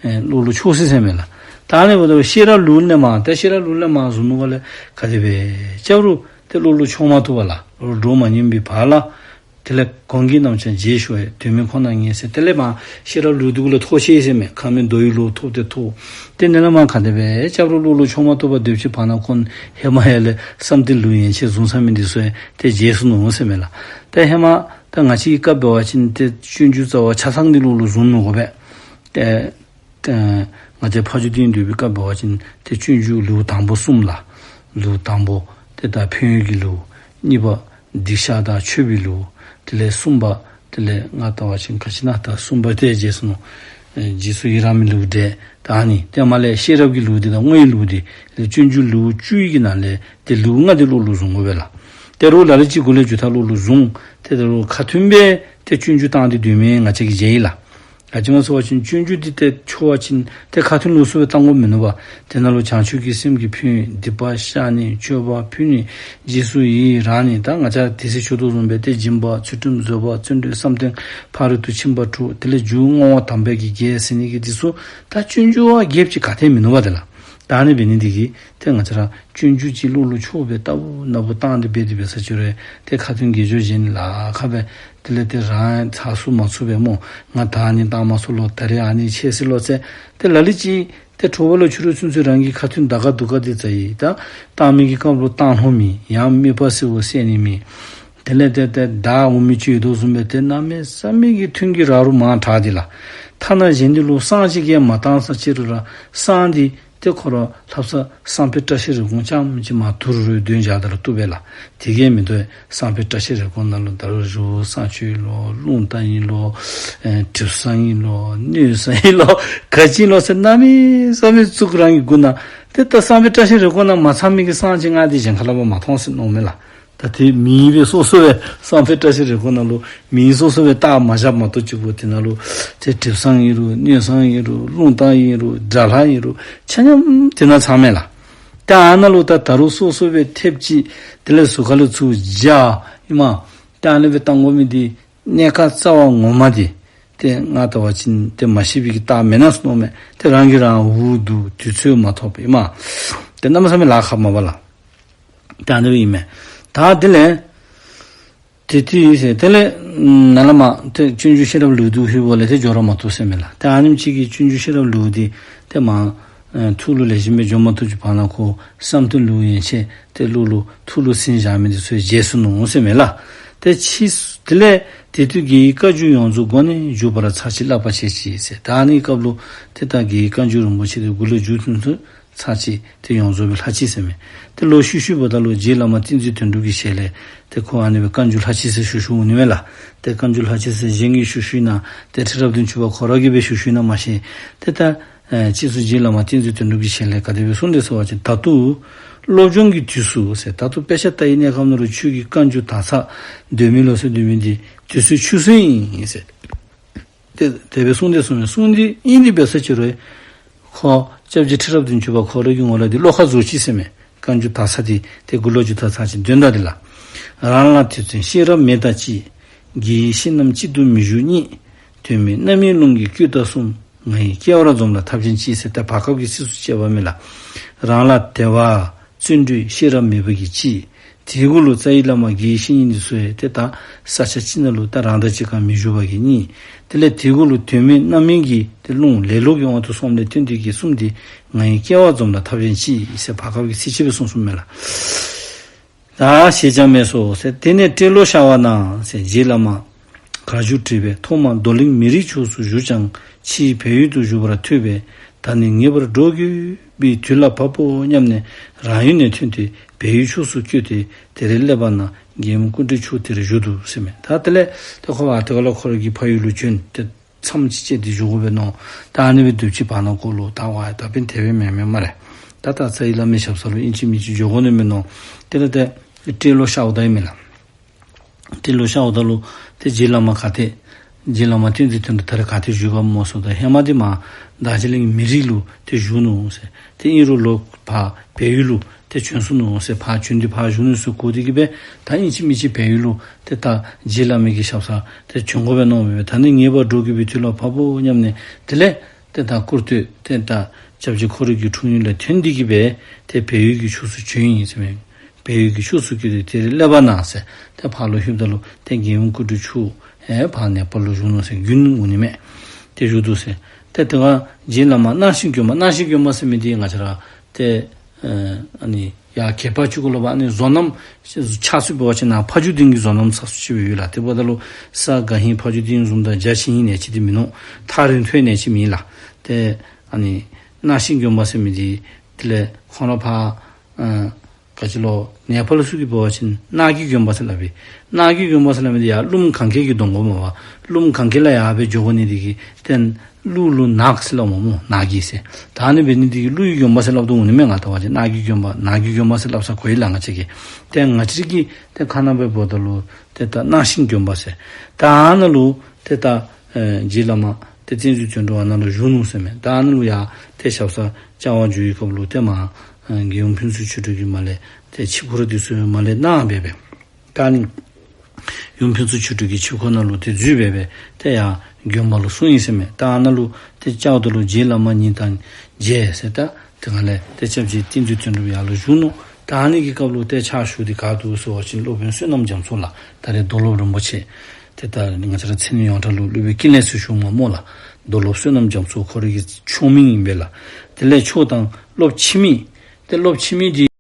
ཨེ་བློ་ལུ་ཆོད་ཅི་ཟེརཝ་མས་ལགས། ད་ཨ་ནི་འབདཝ་ད་ཤེས་རབ་ལེའུ་ནང་མར་ཏེ་ཤེས་རབ་ལེའུ་ནང་མར་བཟུང་ནུག་ག་ལས་ག་དེ་སྦེ་རྐྱབ་རུང་ཏེ་བློ་ལུ་ཆོད་མ་བཏུབ་པས་ལགས། བློར་འགྲོ་མ་ཉན་པའི་བར་ལ་དེ་ལས་གོང་གི་རྣམ་གཞག་རྗེས་ཤོད་དོན་མེད་ཁོ་ན་ངེས་ཟེར། དེ་ལས་མར་ཤེས་རབ་ལེའུ་དེ་གུ་ལས་ཐོགས་ཅི་ཟེརཝ་མས། ཁ་མེད་རྡོ་ཡི་ལུ་ཐོགས་ཏེ་ཐོགས། ཏེ་ཨ་ནི་ནང་མར་ག་དེ་སྦེ་རྐྱབ་རུང་བློ་ལུ་ཆོད་མ་བཏུབ་པར་སྡོད་པའི་བར་ན་ཁོང་ཧེ་མ་ཡར་ལས་བསམ་གཏན་ལེའུ་ཡན་ཆད་བཟུང་ཚར་མི་དེ་ཚུ་ཡང་ཏེ་བརྗེད་སོ་ནུག་ཟེརཝ་མས་ལགས། ཏེ་ཧེ་མ་ད་ང་བཅས་ཀྱི་སྐབས་འབད་བ་ཅིན་ཏེ་སྤྱོད་འཇུག་རྩ་བ་ཆ་ཚང་འདི་བློ་ལུ་བཟུང་ནུག་གོ་པས། ཏེ་ཏེ་ང་བཅས་ཕ་ཇོ་སྡིངས་སྡོད་པའི་སྐབས་འབད་བ་ཅིན་ཏེ་སྤྱོད་འཇུག་ལེའུ་དང་པོ་གསུམ་ལགས། ལེའུ་དང་པོ་ཏེ་ད་ཕན་ཡོན་གྱི་ལེའུ། གཉིས་པ་སྡིག་བཤགས་དང་མཆོད་པའི་ལེའུ། དེ་ལས་གསུམ་པ་དེ་ལས་ང་བལྟ་བ་ཅིན་ག་ཅི་ཨིན་ན། ད་གསུམ་པ་ཏེ་བརྗེད་སོ་ནུག། ཨེ་རྗེས་སུ་ཡི་རང་མི་ལེའུ་འདི་ད་ཨ་ནི་ཏེ་མར་ལས་ཤེས་རབ་ཀྱི་ལེའུ་འདི་དང་བསྔོ་བའི་ལེའུ་འདི་ལས་སྤྱོད་འཇུག་ལེའུ་བཅུ་ཡི་གི་ནང་ལས་ཏེ་ལེའུ་ལྔ་འདི་བློ་ལུ་བཟུང་དགོ་པས་ལགས། ཏེ་རོགས་ལ་ལུ་ཅིག་གུ་ལས་མཇུག་མཐའ་བློ་ལུ་བཟུང་། ཏེ་ད་རོགས་ཁ་ཐུན་སྦེ་ཏེ་སྤྱོད་འཇུག་བཏང་སྟེ་སྡོད་མི་ང་བཅས་ཀྱིས་མཇལ་ཡི་ལགས། ག་ཅི་སྨོ་ཟེར་བ་ཅིན་སྤྱོད་འཇུག་འདི་ཏེ་ཆོ་བ་ཅིན་ཏེ་ཁ་ཐུན་ལུ་སུ་སྦེ་བཏང་དགོཔ་མིན་ནུག་པ། དེ་ནང་ལུ་བྱང་ཆུབ་ཀྱི་སེམས་ཀྱི་ཕན་ཡོན་སྡིག་པ་བཤགས་ནི་མཆོད་པ་ཕུལ་ནི་རྗེས་སུ་ཡི་རང་ནི་ད་ང་བཅས་དེ་ཚེ་ཞུ་དོ་བཟུམ་སྦེ་ཏེ་སྦྱིན་པ་ཚུལ་ཁྲིམས་བཟོད་པ་བརྩོན་འགྲུས་བསམ་གཏན་ཕ་རོལ་ཏུ་ཕྱིན་པ་དྲུག། དེ་ལས་རྒྱུ་བསྔོ་བ་དམ་པའི་གི་རྒྱས་ཟེར་ནི་གི་འདི་ཚུ་ད་སྤྱོད་འཇུག་བ་རྒྱསཔ་ཅིག་ག་ཏེ་མིན་ནུག་པ་དེ་ལགས། ད་ཨ་ནི་འབད་ནི་འདི་གིས་ཏེ་ང་བཅས་ར་སྤྱོད་འཇུག་ཅིག་བློ་ལུ་ཆོ་བའི་ལྟ་བུ་ན་བུ་བཏང་སྟེ་འབད་དེ་འབད་ས་ཅིག་རུང་ཏེ་ཁ་ཐུན་དགེ་སྦྱོར་བཞེས་ནི་ལཱ་ཁག་སྦེ་དེ་ལས་ཏེ་རང་ཚ་སུ་མ་ཚུགས་པས་སྨོ། ང་ད་ཨ་ནི་བཏང་མ་ཚུགས་ལོ། ད་རེས་ཨ་ནི་ཆད་སོ་ལོ་ཟེར། ཏེ་ལ་ལུ་ཅིག་ཏེ་དྲོ་པ་ལུ་ཕྱི་རུ་ཚུན་ཚོད་རང་གི་ཁ་ཐུན་ད་ག་དུ་ག་དེ་བཙའ་ཡི། ད་བཏང་མི་གི་སྐབས་ལུ་བཏང་ལོང་མེད། ཡང་དམིགས་པ་གསལ་བོ་གསལ་ནི་མེད། དེ་ལས་ཏེ་ཏེ་བདག་འོང་མི་ཅིག་ཡོད་དོ་བཟུམ་སྦེ་ཏེ་གནམ་མེད་ས་མེད་ཀྱི་ཐུན་གྱིས་ར་རུ་མང་དྲགས་ཏེ་ལགས། ཐ་ན་གཞན་འདི་ལུ་བསང་ཅིག་གིས་མ་བཏང་ས་ཅིག་རུང་ར་བསང་འདི་ཏེ་ཁོ་ར་ལྷ་བསང་བསང་དཔེ་བཀྲ་ཤིས་རེ་སྐོང་རྐྱངམ་ཅིག་མར་དུར་རུ་འདོན་བཞག་ད་རུང་བཏུབ་པས་ལགས། དེ་གིས་མི་དོ་བསང་དཔེ་བཀྲ་ཤིས་རེ་སྐོང་ནང་ལུ་ད་རུང་རི་བོ་བསང་མཆོད་ལོ། རླུང་རྟ་ཨིན་ལོ། ཨེ་གྲིབ་བསང་ཨིན་ལོ། སྣོད་བསང་ཨིན་ལོ། ག་ཅི་ཨིན་ལོ་ཟེར་གནམ་མེད་ས་མེད་བཙུགས། རང་གི་མགུ་ནང་ཏེ་ད་བསང་དཔེ་བཀྲ་ཤིས་རེ་སྐོང་ནང་མ་ཚང་མི་གི་བསང་ཅིག་ང་འདི་གཞན་ཁ་ལས་མ་མཐོང་ཟེར་མནོཝ་མས་ལགས། ད་ཏེ་མིང་སྦེ་སོ་སོ་སྦེ་བསང་དཔེ་བཀྲ་ཤིས་རེ་སྐོང་ནང་ལུ་མིང་སོ་སོ་སྦེ་བཏགས་མ་བཞགཔ་མ་གཏོགས་གཅིག་པོ་དེ་ནང་ལུ་ཏེ་གྲིབ་བསང་ཨིན་རུང་སྣོད་བསང་ཨིན་རུང་རླུང་རྟ་ཨིན་རུང་དགྲ་ལྷ་ཨིན་རུང་ཆ་མཉམ་དེ་ནང་ཚང་མས་ལགས། ད་ཨ་ནཱ་ལུ་ད་ད་རུང་སོ་སོ་སྦེ་ཐེབས་ཅིག་དེ་ལས་ཟུར་ཁ་ལུ་ཚུར་སྦྱར་ཨིན་མས། ད་ཨ་ནི་སྦེ་བཏང་དགོ་མི་འདི་གནད་ཁག་རྩ་བ་ངོ་མ་འདི་ཏེ་ང་བལྟ་བ་ཅིན་ཏེ་མ་ཤེས་པའི་གི་རྟགས་མེན་ན་ཟེར་མནོཝ་མས། ཏེ་རང་གིས་རང་འུ་སྡུག་དུས་ཚོད་མ་ཐོབ་ཨིན་མས། ཏེ་གནམ་མེད་ས་མེད་ལཱ་ཁག་མས་པ་ལགས། ད་ཨ་ནི་སྦེ་ཨིན་མས། ད་དེ་ལས་ཏེ་དེ་ཡིན་ཟེར། དེ་ལས་ནཱ་ལས་མར་ཏེ་སྤྱོད་འཇུག་ཤེས་རབ་ལེའུ་དེ་ཧུ་བ་ལས་ཏེ་འགྱོ་ར་མ་བཏུབ་ཟེརཝ་མས་ལགས། ཏེ་ཨ་ནེམ་ཅིག་གིས་སྤྱོད་འཇུག་ཤེས་རབ་ལེའུ་འདི་ཏེ་མར་ཨེ་ཐུགས་ལུ་ལེགས་ཤོམ་སྦེ་འགྱོ་མ་བཏུབ་ཅིག་བར་ན་ཁོ་བསམ་གཏན་ལེའུ་ཡན་ཆད་ཏེ་བློ་ལུ་ཐུགས་ལུ་ཟིན་བཞག་མི་འདི་ཚུ་བརྗེད་སོ་ནུག་ཟེརཝ་མས་ལགས། ཏེ་ཕྱིས་སུ་དེ་ལས་དེ་དུས་རྒྱའི་བཀའ་འགྱུར་ཡོངས་རྫོགས་སྒོ་ནས་བསྒྱུར་བར་ཚར་གཅིག་བསླབ་པ་བྱས་ཅི་ཟེར། ད་ཨ་ནི་སྐབས་ལུ་ཏེ་ད་རྒྱའི་བཀའ་འགྱུར་རིན་པོ་ཆེ་འདི་མགུ་ལུ་བསྒྱུར་ཚུན་ཚོད་ཚར་གཅིག་ཏེ་ཡོངས་རྫོགས་སྦེ་ལྷག་ཅི་ཟེརཝ་མས། ཏེ་ལོག་ཤུལ་ཤུལ་འབདཝ་ད་ལུ་རྗེ་བླ་མ་ཏིང་འཛིན་དོན་གྲུབ་ཀྱི་ཞལ་ལས་ཏེ་ཁོ་ཨ་ནི་སྦེ་བཀའ་འགྱུར་ལྷག་ཅི་ཟེར་ཞུ་ཞུཝ་འོང་ནི་མས་ལགས། ཏེ་བཀའ་འགྱུར་ལྷག་ཅི་ཟེར་གཞན་གྱིས་ཞུ་ཞུཝ་ཨིན་ན་ཏེ་ཁྲི་རབས་བདུན་ཅུ་པ་ཁོ་ར་གིས་སྦེ་ཞུ་ཞུཝ་ཨིན་ན་མ་ཤེས། ཏེ་ད་ཨེ་ཕྱིས་སུ་རྗེ་བླ་མ་ཏིང་འཛིན་དོན་གྲུབ་ཀྱི་ཞལ་ལས་ག་དེ་སྦེ་གསུངས་དེ་ཟེར་བ་ཅིན་ད་དུང་སློབ་སྦྱོང་གི་དུས་སུ་ཟེར། ད་དུང་དཔེ་ཆ་ལྟ་བའི་གནས་སྐབས་ནང་ལུ་ཁྱོད་ཀྱིས་བཀའ་འགྱུར་དག་ཚར་འདོད་མི་ལོ་ཟེར་འདོད་མི་འདི་དུས་ཚོད་ཆུད་ཟོས་ཨིན་ཟེར། ཏེ་དེ་སྦེ་གསུངས་ཏེ་གསུངས་མས། གསུངས་ཏེ་ཨིན་ཏེ་འབད་ས་ཅིག་རུང་ཁོ་སྐྱབས་རྗེ་ཁྲི་རབས་བདུན་ཅུ་པ་ཁོ་ར་གི་ངོ་ལ་འདི་བློ་ཁ་རྫོགས་ཅི་ཟེརཝ་མས། བཀའ་འགྱུར་དག་ས་འདི་ཏེ་མགུ་ལོག་འགྱོ་ད་ཚར་གཅིག་དོན་དག་འདི་ལགས། རང་ལ་དེ་ཚུན་ཤེས་རབ་མེད་ད་ཅི། དགེ་བའི་བཤེས་རྣམས་གཅིག་ཏུ་མི་བཞུགས་གཉིས། དོན་མེད་རྣམ་སྨིན་རླུང་གིས་བསྐྱོད་ད་གསུམ། ང་ཡི་སྐྱེ་བ་འཛོམས་ལ་ཐབས་གཞན་ཅི་ཟེར། ད་བར་སྐབས་ཀྱི་ཚིགས་སུ་བཅད་པ་མས་ལགས། རང་ལ་དད་པ་བརྩོན་འགྲུས་ཤེས་རབ་མེད་པ་གིས་གཅིག། དེ་གུ་ལུ་རྩ་བའི་བླ་མ་དགེ་བའི་བཤེས་གཉེན་འདི་ཚུ་ཡང་ཏེ་ད་ས་ཆ་གཅིག་ནང་ལུ་ད་རང་དང་གཅིག་ཁར་མི་བཞུགས་པ་གིས་གཉིས། དེ་ལས་དེ་གུ་ལུ་དོན་མེད་རྣམ་སྨིན་གྱི་ཏེ་རླུང་ལེ་ལོ་གི་དབང་དུ་སོངམ་ལས་བརྟེན་ཏེ་གིས་གསུམ་ཏེ་ང་ཡི་སྐྱེ་བ་འཛོམས་ལ་ཐབས་གཞན་ཅི་ཟེར་བར་སྐབས་ཀྱི་ཚིགས་བཅད་སྦེ་གསུངས་གསུངསམ་མས་ལགས། ད་ཞེས་ཀྱང་སྨྲས་སོ་ཟེར། དེ་ནས་སྤྲེལ་ལོ་ཤར་བ་ན་ཟེར། རྗེ་བླ་མ་གར་བཞུགས་དྲིས་པས། ཐོག་མར་རྡོར་གླིང་མི་རིགས་ཕྱོགས་སུ་བཞུགས་ཀྱང་ཕྱིས་བལ་ཡུལ་དུ་བཞུགས་པར་ཐོས་པས། ད་ནི་ངེས་པར་འགྲོ་དགོས་པའི་དུས་ལ་བབ་བོ་སྙམ་ནས་རང་ཡུལ་ནས་ཐོན་ཏེ་བལ་ཡུལ་ཕྱོགས་སུ་བསྐྱོད་དེ་དེར་སླེབས་པ་ན་རྒྱལ་ཡུམ་སྐུ་ཕྲེང་མཆོག་དེར་བཞུགས་འདུག་ཟེར་མས། ད་དེ་ལས་ཏེ་ཁོ་བ་དེ་ག་ལ་ཁོ་ར་གི་ཕ་ཡུལ་ལུ་བྱོན་ཏེ་མཚམས་ཅིག་བཅད་དེ་བཞུགས་དགོ་པས་མནོ། ད་ཨ་ནི་སྦེ་དུས་ཅིག་བར་ན་གོ་ལོ་ད་བ་ད་འབདན་དེ་སྦེ་མེན་མས་སྨ་རེ། ད་ད་རྩ་བའི་བླ་མའི་ཞབས་ས་ལུ་ཨིན་ཅི་མིན་ཅི་འགྱོ་དགོ་ནི་མས་མནོ། དེ་ལས་ཏེ་སྤྲེལ་ལོ་ཤརཝ་ད་ཨིན་མས་ལགས། སྤྲེལ་ལོ་ཤརཝ་ད་ལུ་ཏེ་རྗེ་བླ་མ་ག་ཏེ་རྗེ་བླ་མ་བསྟན་འཛིན་དོན་གྲུབ་ད་རེས་ག་ཏེ་བཞུགས་ག་སྨོ་ཟེརཝ་ད་ཧེ་མ་འདི་མར་དར་ཇི་གླིང་མི་རིགས་ལུ་ཏེ་བཞུགས་ནུག་ཟེར། ཏེ་ཨིན་རུང་ལོག་ཕར་བལ་ཡུལ་ལུ་ཏེ་བྱོན་སོ་ནུག་ཟེར། ཕར་བྱོན་ཏེ་ཕར་བཞུགས་ནུག་ཟེར་གོ་སྟེ་གིས་སྦེ་ད་ཨིན་ཅི་མིན་ཅི་བལ་ཡུལ་ལུ་ཏེ་ད་རྗེ་བླ་མའི་གི་ཞབས་སར་ཏེ་བྱོན་དགོ་པས་མནོ་སྦེ་ད་ནི་ངེས་པར་འགྲོ་དགོས་པའི་དུས་ལ་བབ་བོ་སྙམ་ནས། དེ་ལས་ཏེ་ད་སྐུར་སྟོད་ཏེ་ད་སྐྱབས་རྗེ་ཁོ་རའི་གི་འཁྲུངས་ཡུལ་ལས་ཐོན་ཏེ་གིས་སྦེ་ཏེ་བལ་ཡུལ་གྱི་ཕྱོགས་སུ་བྱོན་ཡི་ཟེར་མས། བལ་ཡུལ་གྱི་ཕྱོགས་སུ་བསྐྱོད་དེ་དེར་སླེབས་པ་ན་ཟེར། ཏེ་ཕར་ལུ་ལྷོདཔ་ད་ལུ་ཏེ་རྒྱལ་ཡུམ་སྐུ་ཕྲེང་མཆོག་ཨེ་ཕར་ནེ་པཱལ་ལུ་བཞུགས་ནུག་ཟེར། དགུན་འོང་ནི་མས། ཏེ་བཞུགས་འདུག་ཟེར། ཏེ་དེ་སྒང་རྗེ་བླ་མ་སྣང་ཞིང་མགོན་པ། སྣང་ཞིང་མགོན་པ་ཟེར་མི་འདི་ང་བཅས་ར་ཏེ་ཨ་ནི་ཡར་གད་པ་ཅིག་གུ་ལུ་འབད་ཨ་ནི་བཟོ་རྣམ་ཆགས་སུ་འབད་བ་ཅིན་ནཱ་ཕ་ཇོ་སྡིངས་ཀྱི་བཟོ་རྣམ་ཆགས་སུ་ཅིག་སྦེ་ཡོད་ལགས། དེ་འབདཝ་ད་ལུ་ས་དགའ་ཧིང་ཕ་ཇོ་སྡིངས་བཟུམ་དང་རྒྱ་ཆེ་ཧིང་ནང་ཅིག་འདི་མིན་ནུག། ཐག་རིང་ཐུང་ནང་ཅིག་མེན་ལགས། ཏེ་ཨ་ནི་སྣང་ཞིང་མགོན་པ་ཟེར་མི་འདི་དེ་ལས་ཁོང་ར་ཕར་ཨ་ག་ཅི་ལོ་ནེ་པཱལ་ཚུ་གིས་འབད་བ་ཅིན་ནགས་ཀྱི་མགོན་པ་ཟེར་སླབ་པས། ནགས་ཀྱི་མགོན་པ་ཟེར་སླབ་མི་འདི་ཡར་ཀླུ་གངྒཱའི་གི་གདོང་གོ་མས་པ། ཀླུ་གངྒཱ་ལས་ཡར་སྦེ་འགྱོ་དགོ་ནི་འདི་གིས་ཏེ་ཀླུ་ལུ་ནགས་ཟེར་སླབ་མས་སྨོ། ནགས་ཀྱི་ཟེར། ད་ཨ་ནི་འབད་ནི་འདི་གིས་ཀླུ་ཡི་མགོན་པ་ཟེར་སླབ་དོ་འོང་ནི་མས། ང་བལྟ་བ་ཅིན་ནགས་ཀྱི་མགོན་པ་ནགས་ཀྱི་མགོན་པ་ཟེར་སླབ་ས་གོ་ཡི་ལགས་ང་བཅས་ཀྱིས། ཏེ་ང་བཅས་ཀྱི་ཏེ་ཁ་ནང་སྦེ་འབདཝ་ད་ལུ་ཏེ་ད་སྣང་ཞིང་མགོན་པ་ཟེར། ད་ཨ་ནཱ་ལུ་ཏེ་ད་ཨེ་རྗེ་བླ་མ་ཏེ་བསྟན་འཛིན་དོན་གྲུབ་ཨ་ནཱ་ལུ་བཞུགས་ནུག་ཟེར་མས། ད་ཨ་ནཱ་ལུ་ཡར་ཏེ་ཞབས་སར་བཅར་བར་འགྱོ་བའི་སྐབས་ལུ་ཏེ་མར་ཨེ་རྒྱལ་ཡུམ་ཕུན་ཚོགས་ཆོས་སྒྲོན་གྱིས་མར་ལས་ཏེ་ཆོས་སྐོར་འདི་ཚུ་མར་ལས་གནང་སྦེ་སྦེ། ད་ཨ་ནི་ཡུམ་ཕུན་ཚོགས་ཆོས་སྒྲོན་གྱི་ཆོས་སྐོར་ནང་ལུ་ཏེ་འཛུལ་སྦེ་སྦེ་ཏེ་ཡར་དགོན་པ་ལུ་སོང་ཡི་ཟེར་མས། ད་ཨ་ནཱ་ལུ་ཏེ་བཅརཝ་ད་ལུ་རྗེ་བླ་མ་ཉིད་དང་མཇལ་ཟེར། ད་དེ་སྒང་ལས་ཏེ་སྐྱབས་རྗེ་བསྟན་འཛིན་དོན་གྲུབ་ཡར་ལུ་བཞུགས་ནུག། ད་ཨ་ནི་གི་སྐབས་ལུ་ཏེ་ཕྱག་ཞུ་སྟེ་ག་འདུག་ཟེར་བ་ཅིན་སློབ་དཔོན་བསོད་ནམས་རྒྱ་མཚོ་ལགས། ད་རེས་རྡོར་སློབ་རིན་པོ་ཆེ། ཏེ་ད་ང་བཅས་ར་མཚན་ཡོངས་གྲགས་ལུ་སློབ་དཔོན་ཀུན་ལེགས་ཟེར་ཞུཝ་མས་སྨོ་ལགས། རྡོར་སློབ་བསོད་ནམས་རྒྱ་མཚོ་ཁོ་རའི་གི་ཆོས་མིང་ཨིན་པས་ལགས། དེ་ལས་མཆོག་དང་སློབ་འཆི་མེད། ཏེ་སློབ་འཆི་མེད་འདི་